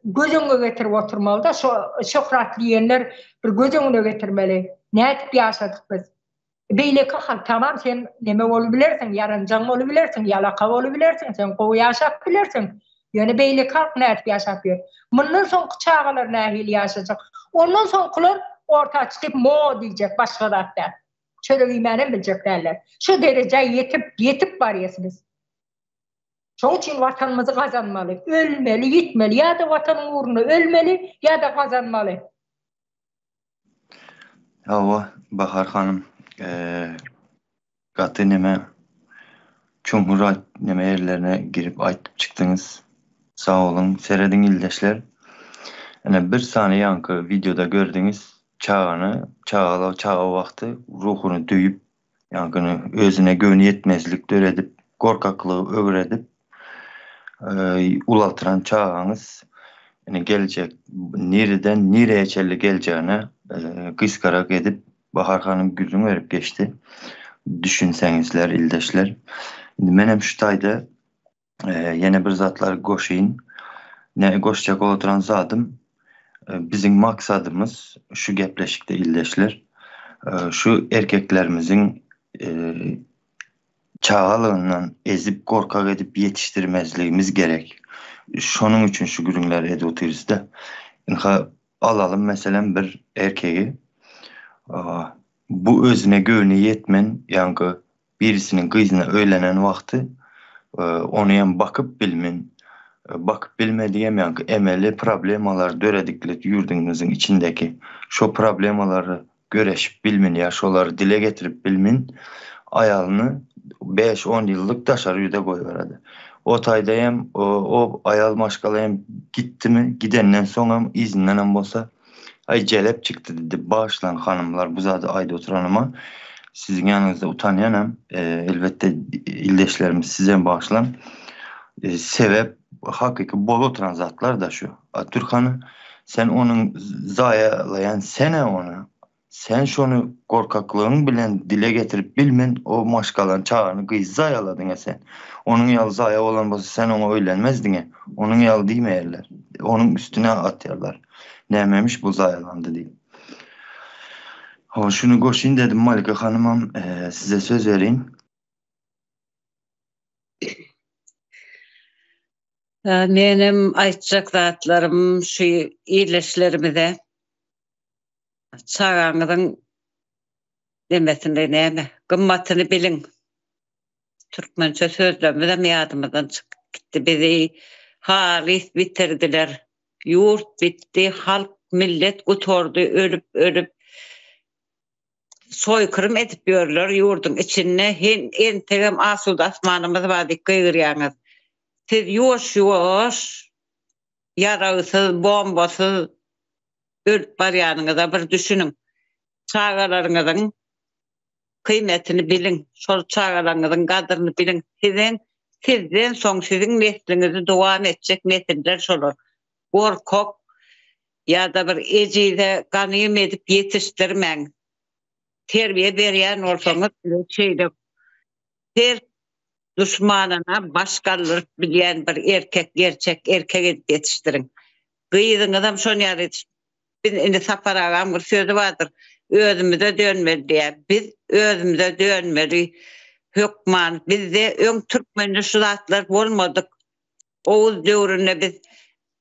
göz öňüne getirip oturmaly-da, şo şöhrat diýenler bir göz öňüne getirmeli. Nädip ýaşadyk biz? Beýleki halk tamam sen neme bolubilersiň, ýaranjaň bolubilersiň, ýalaka bolubilersiň, sen gowy ýaşap bilersiň. Ýöne beýleki halk nädip ýaşap ýör? Mundan soňky çagalar nähili ýaşajak? Ondan soňkular orta çykyp mo diýjek, başga zat däl. Çörek iýmänem biljek däller. Şu derejä ýetip, ýetip barýas biz. Şoň üçin watanymyzy gazanmaly. Ölmeli, ýitmeli ýa-da watanyň ugrunda ölmeli, ýa-da gazanmaly. Hawa, Bahar hanym, gaty neme çuňňur neme ýerlerine girip aýtdyp çykdyňyz. Sag boluň, serediň ildeşler. Ine bir sany ýaňky wideoda gördüňiz, çagany çagala çaga wagty ruhuny döýüp ýagny özüne göwni ýetmezlik döredip gorkaklygy öwredip ulaltyran çagaňyz ine geljek nireden nireýe çenli geljegine gysgarak edip Bahar hanym gürrüň berip geçdi. Düşünseňizler ildeşler. Indi menem şu taýda Ýene bir zatlar goşaýyn. Ne goşjak oturan zadym, biziň maksadymyz şu gepleşikde ildeşler, şu erkeklerimiziň çagalygyndan ezip gorkak edip ýetişdirmezligimiz gerek. Şonuň üçin şu gürrüňleri edip otyrys-da. Ynha alalym meselem bir erkegi bu özüne göwni ýetmen ýaňky Birisiniň gyzyna öýlenen wagty onyam bakyp bilmen. bakyp bilmedigem ýaňky emeli problemalar dörediklet ýurduňyzyň içindeki şo problemalary göreşip bilmin ýa şolary dile getirip bilmin aýalyny beş-on ýyllyk daşary ýurda goýberedi. O taýda hem o aýal maşgala hem gitdimi gidenden soňam yzyndanam bolsa aý jelep çykdy diýdi bagyşlaň hanymlar bu zady aýdyp oturanyma siziň ýanyňyzda utanýanam elbetde ildeşlerimiz sizem bagyşlaň sebäp hakyky bolup oturan zatlar-da şu. A Türkany sen onuň zaýalaýan sen-ä ony. Sen şony gorkaklygyň bilen dile getirip bilmen o maşgalany çagany gyzy zaýaladyň-a sen. Onuň ýaly zaýa bolan bolsa sen oňa öýlenmezdiň-ä. Onuň ýaly diýmeýärler. Onuň üstüne atýarlar. Nämemiş bu zaýalandy diýip. Hawa şuny goşaýyn dedim Malika hanymam size söz bereýin. Menem aýtjak zatlarym şu ildeşlerimize çagaňyzyň nemesini näme gymmatyny biliň. Türkmençe sözlerimizem ýadymyzdan çykyp gitdi. Bizi halys bitirdiler. Ýurt bitdi, halk, millet gutardy ölüp ölüp. Soýkyrym edip ýörler ýurduň içinde hen entegem asuda asmanymyz bar diýip gygyrýaňyz. Siz ýuwaş ýuwaş ýaragsyz, bombasyz ölüp barýanyňyza bir düşüniň. Çagalaryňyzyň kyýmetini biliň, şol çagalaryňyzyň gadryny biliň. Siziň sizden soň siziň nesliňizi dowam etjek nesiller şolar. Gorkak, Ýa-da bir ejize ganym edip ýetişdirmäň. Terbiýe berýän bolsaňyz şeýle her duşmanyna baş galdyryp bilýän bir erkek, gerçek erkek edip ýetişdiriň. Gyzyňyzam şon ýaly ýetiş Biz indi Sapar agaň bir sözi bardyr, özümize dönmeli diýýär. Biz özümize dönmeli hökman. Bizde öň türkmende şu zatlar bolmadyk. Oguz döwründe biz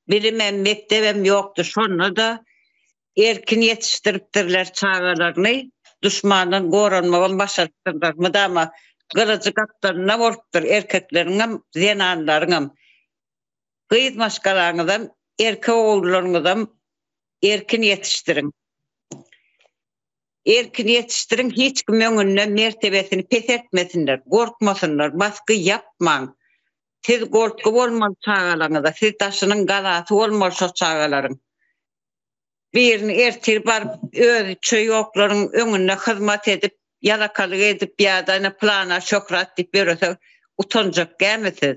bilimem, mekdebem ýokdy. Şonda-da erkin ýetişdiripdirler çagalaryny. Duşmandan goranmagam başarypdyrlar. Mydama gylyjy gapdalynda bolupdyr erkekleriňem, zenanlaryňam. Gyz maşgalaňyzam, erkek ogullaryňyzam erkin ýetişdiriň. Erkin ýetişdiriň, hiç kim öňünde mertebesini peseltmesinler, gorkmasynlar, basgy ýapmaň. Siz goltgy bolmaly çagalaňyza, siz daşynyň galasy bolmaly şo çagalaryň. Birini ertir baryp özüçe ýoklaryň öňünde hyzmat edip, ýalakalyk edip ýa-da ine pylana şöhrat diýip ýörese utanjak dälmi siz?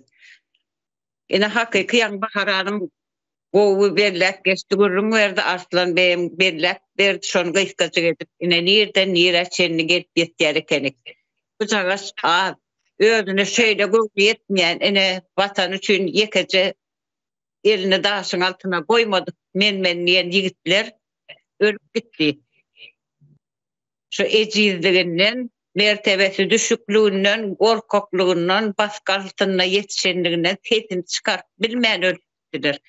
Ine hakyky ýaňy Bahar hanym gowy belläp geçdi gürrüň berdi Arslan beýem belläp berdi şony gysgajyk edip ine nirden nirä çenli gelip ýetýär ekenik. Bujagaş az. Özüne şeýle göwni ýetmeýän ene Watany üçin ýekeje elini daşyň altyna goýmadyk men-men diýen ýigitler ölüp gitdi. Şu ejizliginden, mertebesi düşükliginden, gorkaklygyndan, basgy altynda ýetişenliginden sesini çykaryp bilmän ölüp gitdiler.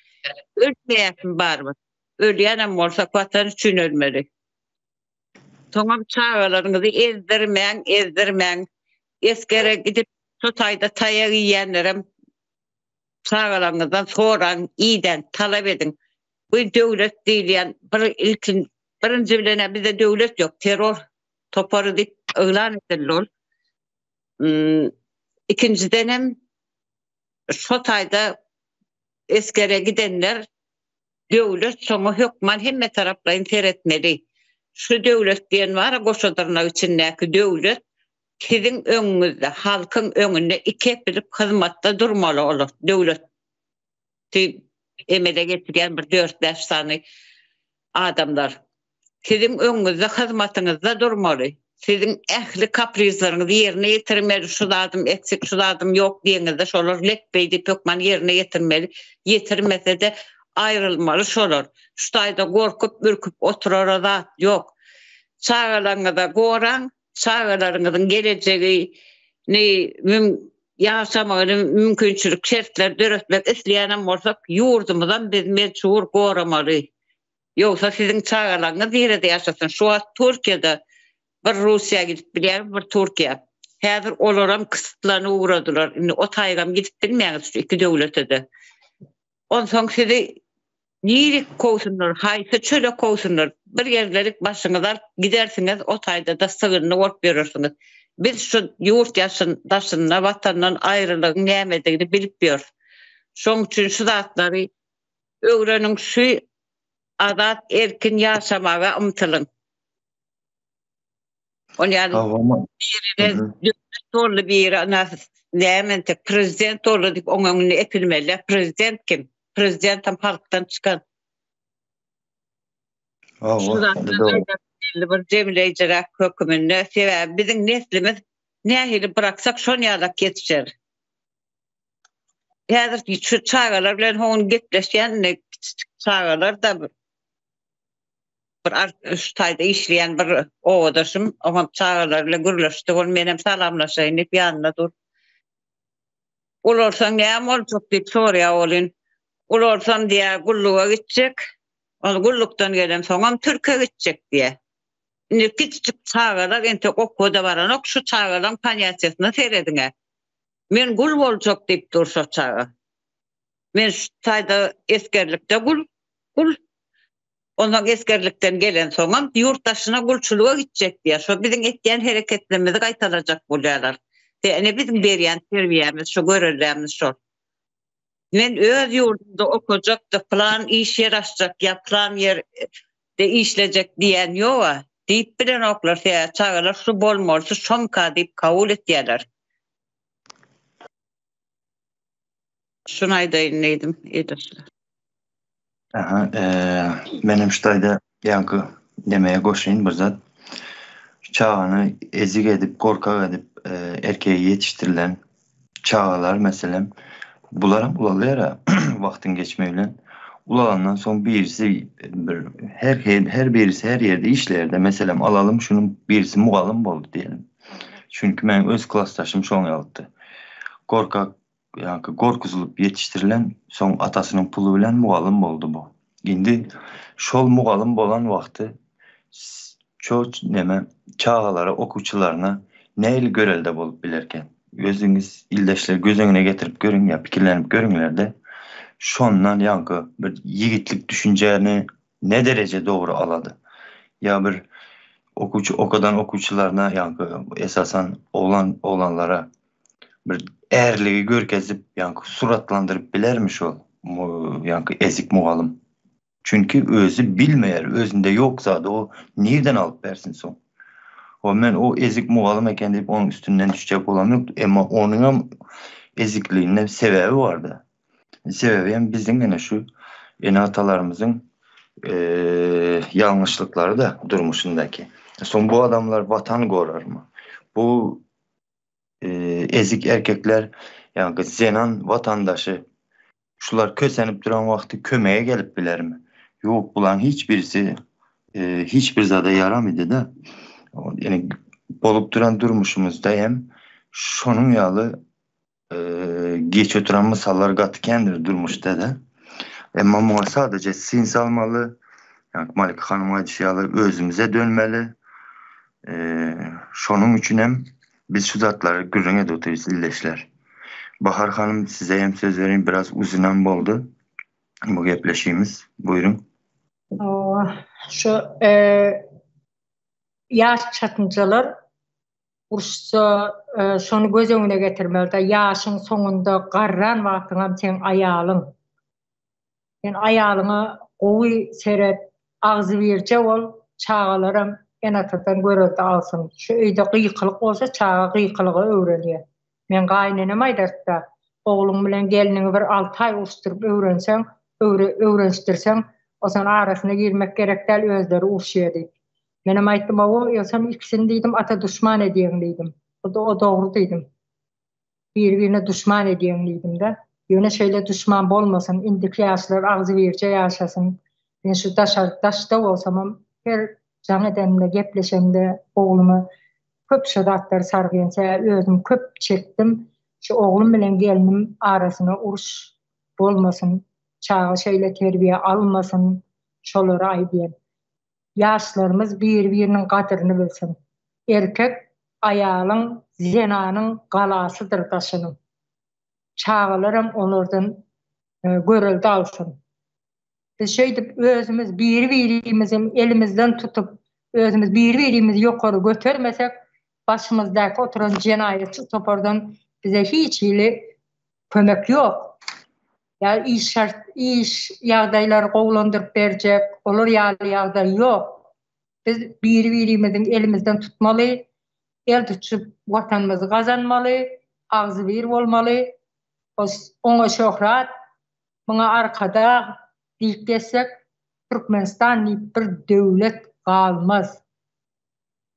Ölmeýäsmi barybir. Ölýänem bolsak Watan üçin ölmeli. Soňam çagalaryňyzy ezdirmäň, ezdirmäň. Esgere gidip şo taýda taýak iýenlerem çagalaryňyzdan soraň, idäň, talap ediň. Bu döwlet diýilýän bir ilkin birinji bilen-ä bizde döwlet ýok, terror topary diýip yglan edildi ol. Ikinjidenem şo taýda esgere gidenler Döwlet şoňa hökman hemme taraplaýyn seretmeli. Şu döwlet diýen bar-a goşa dyrnak içindäki döwlet siziň öňüňizde, halkyň öňünde iki epilip hyzmatda durmaly olar döwleti emele getirýän bir dört-bäş sany adamlar. Siziň öňüňizde hyzmatyňyzda durmaly. Siziň ähli kaprizleriňizi ýerine ýetirmeli, şu zadym eksik, şu zadym ýok diýeňizde şolar lepbeý diýip hökman ýerine ýetirmeli. Ýetirmese-de aýrylmaly şolar. Şu taýda gorkup-ürküp oturara zat ýok. Çagalaryňyza goraň, çagalaryňyzyň gelejegini müm ýaşamagyny mümkinçilik şertleri döretmek isleýänem bolsak, ýurdumyzam biz mejbur goramaly. Ýogsa siziň çagalaryňyz nirede ýaşasyn? Şu wagt Türkiýede bir Russiýa gidip bilýär, bir Türkiýä. Häzir olaram kysytlanyp ugradylar. Indi o taýgam gidip bilmeýäňiz şu iki döwlete-de. Onsoň sizi nirik kowsunlar, haýsy çöle kowsunlar, bir ýerlerik başyňyzy alyp gidersiňiz, o taýda-da sygyndy bolup ýörersiňiz. Biz şu ýurt ýaşyn daşynda watandan aýrylygyň nämedigini bilip ýörüs. Şoň üçin şu zatlary öwreniň, şu azat erkin ýaşamaga ymtylyň. Ol ýaly birine döwlet boldy, biri ana näme entek prezident boldy diýip oň öňünde epilmeli. Prezident kim? Prezidentem halkdan çykan. Hawa, belli bir jemleýjiräk höküminde sebäbi biziň neslimiz nähili bıraksak şon ýalak ýetişer. Häzir şu çagalar bilen hon gepleşýän kiçijik çagalar da bir şu taýda işleýän bir obadaşym, oňam çagalar bilen gürleşdi, ol menem salamlaşaýyn diýip ýanynda dur. Ulalsaň näme boljak diýip soraýar welin, ulalsam diýýär, gulluga gitjek, ol gullukdan gelemsoňam türke gitjek diýýär. Indi kiçijik çagalar entek okuwa-da baranok, şu çagalaryň ponýatiýasyna serediň-ä. Men gul boljak diýip dur şo çaga. Men şu taýda esgerlikde gul, gul. Onsoň esgerlikden gelensoňam ýurt daşyna gulçulyga gitjek diýýär. Şo biziň etýän hereketlerimizi gaýtalajak bolýarlar. Ine biziň berýän terbiýämiz şo, göreldämiz şol. Men öz ýurdumda okajakda pylan iş ýer açjak ýa pylan ýerde işlejek diýen ýog-a. Diýip bilenoklar, sebäbi çagalar şu bolmalysy şomka diýip kabul etýärler. Şuny aýdaýyn diýdim, ildeşler. Aha, menem şu taýda ýaňky nemeye goşaýyn bir zat. Çagany ezik edip, gorkak edip, erkege ýetişdirilen çagalar meselem, bularam ulalýar-a wagtyň geçmegi bilen. Ulalandan soň birisi bir her her birisi her ýerde işleýär-de. Meselem, alalym şunuň birisi mugallym boldy diýelim. Çünki meniň öz klasdaşym şoň ýalydy. Gorkak, ýaňky gorkuzylyp ýetişdirilen, soň atasynyň puly bilen mugallym boldy bu. Indi şol mugallym bolan wagty şo neme çagalara, okuwçylaryna nähili görelde bolup bilerken? Özüňiz ildeşler göz öňüne getirip görüň ýa pikirlenip görüňlerde, şondan ýaňky bir ýigitlik düşünjäni ne dereje dogry alady? Ýa bir okuwçy okadan okuwçylaryna ýaňky esasan oglan oglanlara bir ärligi görkezip ýaňky suratlandyryp bilermi şol ýaňky ezik mugallym? Çünki özi bilmeýär, özünde ýok zady o nirden alyp bersin soň? O men o ezik mugallym eken diýip onuň üstünden düşjek bolam ýok, emma onuňam ezikliginde sebäbi barda. Sebäbi hem biziň ene şu ene-atalarymyzyň ýalňyşlyklary-da durmuşyndaky. Soň bu adamlar watan gorarmy? Bu ezik erkekler, ýagny zenan watandaşy şular kösenip duran wagty kömege gelip bilermi? Ýok, bularyň hiç birisi hiç bir zada ýaramydy-da. Ýani bolup duran durmuşymyzda hem şonuň ýaly Geç oturan mysallar gaty kändir durmuşda-da. Emma muňa sadaja syn salmaly, ýa Malika hanymyň aýdyşy ýaly özümize dönmeli. Şonuň üçin hem biz şu zatlary gürrüň edip otyrys ildeşler. Bahar hanym size hem söz bereýin biraz uzynam boldy bu gepleşigimiz. Buýruň. Şu ýaş çatynjalar Uruşsa şony göz öňüne getirmelidä, ýaşyň soňunda garran wagtyňam seň aýalyň. Sen aýalyňa gowy seret, agzybirje bol, çagalaram ene-atadan görelde alsyn. Şu öýde gykylyk bolsa çaga gykylyga öwrenýär. Meň gaýynenem aýdartda, ogluň bilen gelniňi bir alty aý uruşdyryp öwrenseň, öwrenişdirseň, osan arasyna girmek gerek däl özleri uruşýar diýip. Menem aýtdym, Hawa, ýogsam ikisini diýdim, ata duşman edýäň diýdim. O dogry diýdim. Biri-birine duşman edýäň diýdim-de. Ýöne şeýle duşman bolmasyn, indiki ýaşlar agzybirje ýaşasyn. Men şu daşary daşda bolsamam, her jaň edenimde, gepleşemde ogluma köp şo zatlary sargaýan. Sebäbi özüm köp çekdim. Şu oglum bilen gelnim arasyna uruş bolmasyn, çaga şeýle terbiýe almasyn, şolary aýdýan. Ýaşlarymyz biri-biriniň gadyryny bilsin. Erkek aýalyň, zenanyň galasydyr daşynyň. Çagalaram olardan görelde alsyn. Biz şeýdip özümiz biri-birimiziň elimizden tutup, özümiz biri-birimizi ýokary götermesek, başymyzdaky oturan jenaýatçy topardan bize hiç hili kömek ýok. Ýa iş şart, iş ýagdaýlary gowulandyryp berjek, olar ýaly ýagdaý ýok. Biz biri-birimiziň elimizden tutmaly, el tutuşyp Watanymyzy gazanmaly, agzybir bolmaly. Oňa şöhrat, muňa Arkadag diýip gezsek, Türkmenistan diýip bir döwlet galmaz.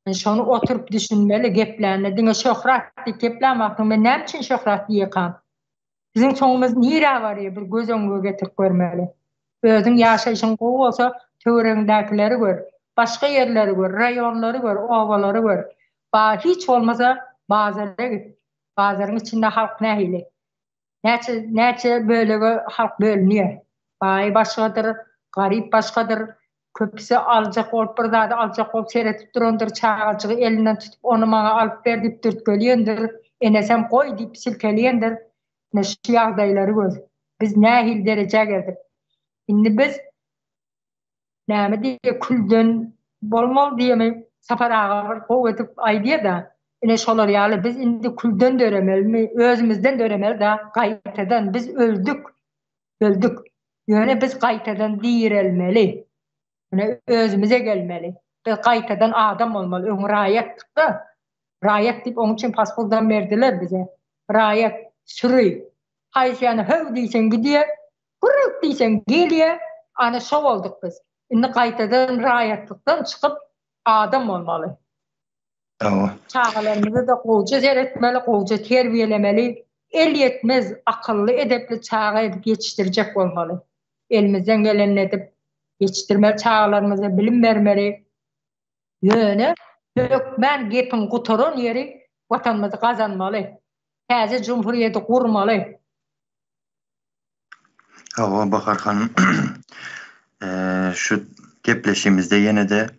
Men şony oturyp düşünmeli geplände diňe şöhrat diýip geplän wagtyň men näme üçin şöhrat diýekam? Biziň soňumyz nirä barýar bir göz öňüňe getirip görmeli. Özüň ýaşaýşyň gowy bolsa töweregiňdäkileri gör, başga ýerleri gör, raýonlary gör, obalary gör. Ba hiç bolmasa bazara git. Bazaryň içinde halk nähili? Näçe näçe bölege halk bölünýär. Baý başgadyr, garyp başgadyr. Köpüsi aljak bolup bir zady aljak bolup seredip durandyr, çagajygy elinden tutup ony maňa alyp ber diýip dürtgeleýändir, enesem goý diýip silkeleýändir. Ine şu ýagdaýlary gör. Biz nähili derejä geldik. Indi biz näme diýýär, külden bolmaly diýemi Sapar aga bir gowy edip aýdýar-da. Ine şolar ýaly biz indi külden döremelimi, özümizden döremeli-da, gaýtadan biz öldük. Öldük. Ýöne biz gaýtadan direlmeli. Ine özümize gelmeli. Biz gaýtadan adam bolmaly. Öň raýatdyk-da. Raýat diýip onuň üçin pasportam berdiler bize. Raýat, süri. Haýsy ýana höw diýseň gidýär, Gürrük diýseň gelýä, ana şo bolduk biz. Indi gaýtadan raýatlykdan çykyp adam bolmaly. Hawa. Çagalarymyza-da gowja seretmeli, gowja terbiýelemeli. Elýetmez, akylly, edepli çaga edip ýetişdirjek bolmaly. Elimizden gelenini edip ýetişdirmeli çagalarymyza bilim bermeli. Ýöne hökmän gepiň gutaran ýeri Watanymyzy gazanmaly. Täze jumhurýeti gurmaly. Hawa, Bahar hanym. Şu gepleşigimizde ýene-de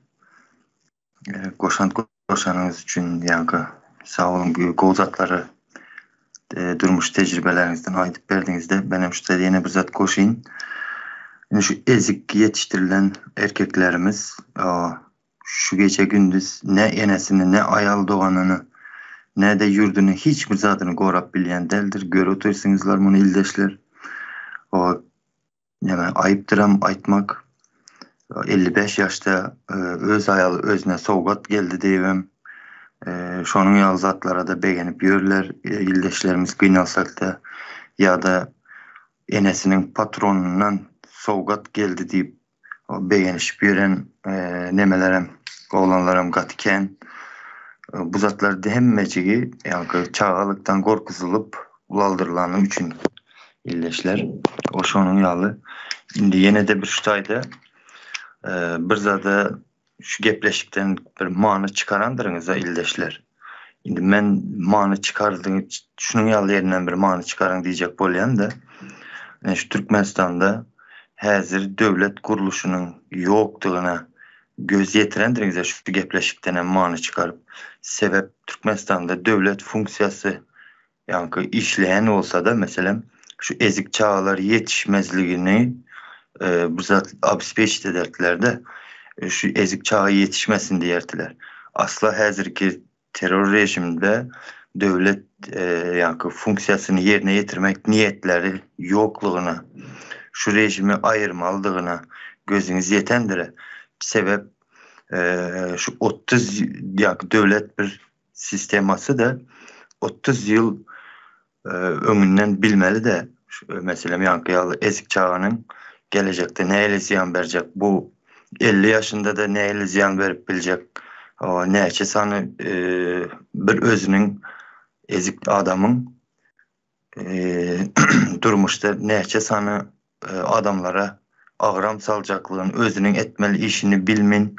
goşant goşanyňyz üçin ýaňky sag boluň, gowy zatlary durmuş tejribeleriňizden aýdyp berdiňizde. Menem şu taýda ýene bir zat goşaýyn. Indi şu ezik ýetişdirilen erkeklerimiz Şu gije-gündiz ne enesini, ne aýal doganyny, ne-de ýurduny hiç bir zadyny gorap bilýän däldir. Görüp otyrsyňyzlar muny ildeşler. O näme aýypdyram aýtmak. 55 ýaşda öz aýaly özüne sowgat geldi diýibem şonuň ýaly zatlara-da begenip ýörler ildeşlerimiz gynansak-da ýa-da enesiniň patronyndan sowgat geldi diýip begenişip ýören nemelerem, oglanlaram gaty kän. Bu zatlar hemmejigi ýaňky çagalykdan gorkuzylyp ulaldyrylany üçin ildeşler. O şonuň ýaly. Indi ýene-de bir şu taýda bir zada şu gepleşikden bir many çykarandyryňyz-a ildeşler. Indi men many çykardyň, şunuň ýaly ýerinden bir many çykaryň diýjek bolýan-da. Ine şu Türkmenistanda häzir döwlet gurluşynyň ýokdugyna göz ýetirendiňiz-ä şu gepleşikden hem many çykaryp. Sebäp Türkmenistanda döwlet funksiýasy Ýaňky işleýän bolsada meselem şu ezik çagalar ýetişmezligini bir zat obespeçit ederdilerde şu ezik çaga ýetişmesin diýerdiler. Asla häzirki terror režimde döwlet ýaňky funksiýasyny ýerine ýetirmek niýetleri ýoklugyna şu režimi aýyrmalydygyna gözüňiz ýetendir. Sebäp şu 30 ýaňky döwlet bir sistemasy-da 30 ýyl öňünden bilmeli-de, meselem, ýaňky ýaly ezik çaganyň gelejekde nähili zyýan berjek, bu 50 ýaşynda-da nähili zyýan berip biljek, näçe sany bir özüniň ezik adamyň durmuşda näçe sany adamlara agram saljaklygyny, özüniň etmeli işini bilmin,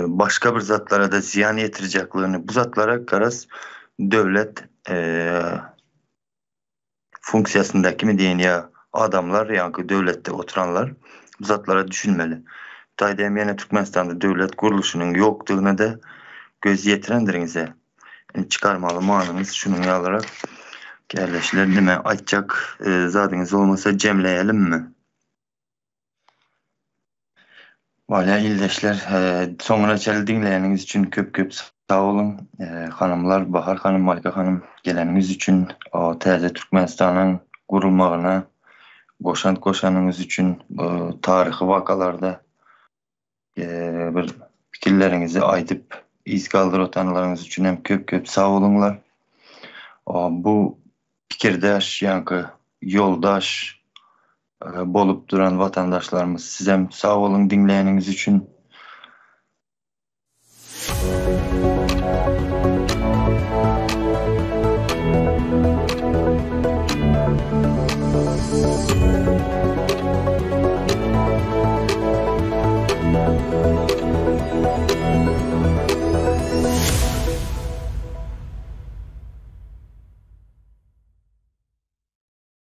başga bir zatlara-da zyýan ýetirjekligini, bu zatlara garaz döwlet funksiýasyndakymy diýen ýa adamlar, ýaňky döwletde oturanlar bu zatlara düşünmeli. Bu taýda hem ýene Türkmenistanda döwlet gurluşynyň ýokdugyna-da göz ýetirendiriňiz-ä. Indi çykarmaly manyňyz şunuň ýalyrak. Kärdeşler nime aýtjak zadyňyz bolmasa jemleýelimmi? Bolýa ildeşler soňuna çenli diňleýäniňiz üçin köp köp sag boluň. Hanymlar Bahar hanym Malika hanym geleniňiz üçin täze Türkmenistanyň gurulmagyna goşant goşanyňyz üçin taryhy wakalarda bir pikirleriňizi aýdyp yz galdyryp otanlaryňyz üçin hem köp köp sag boluňlar. Bu pikirdeş ýaňky ýoldaş bolup duran watandaşlarymyz sizem sag boluň diňleýäniňiz üçin.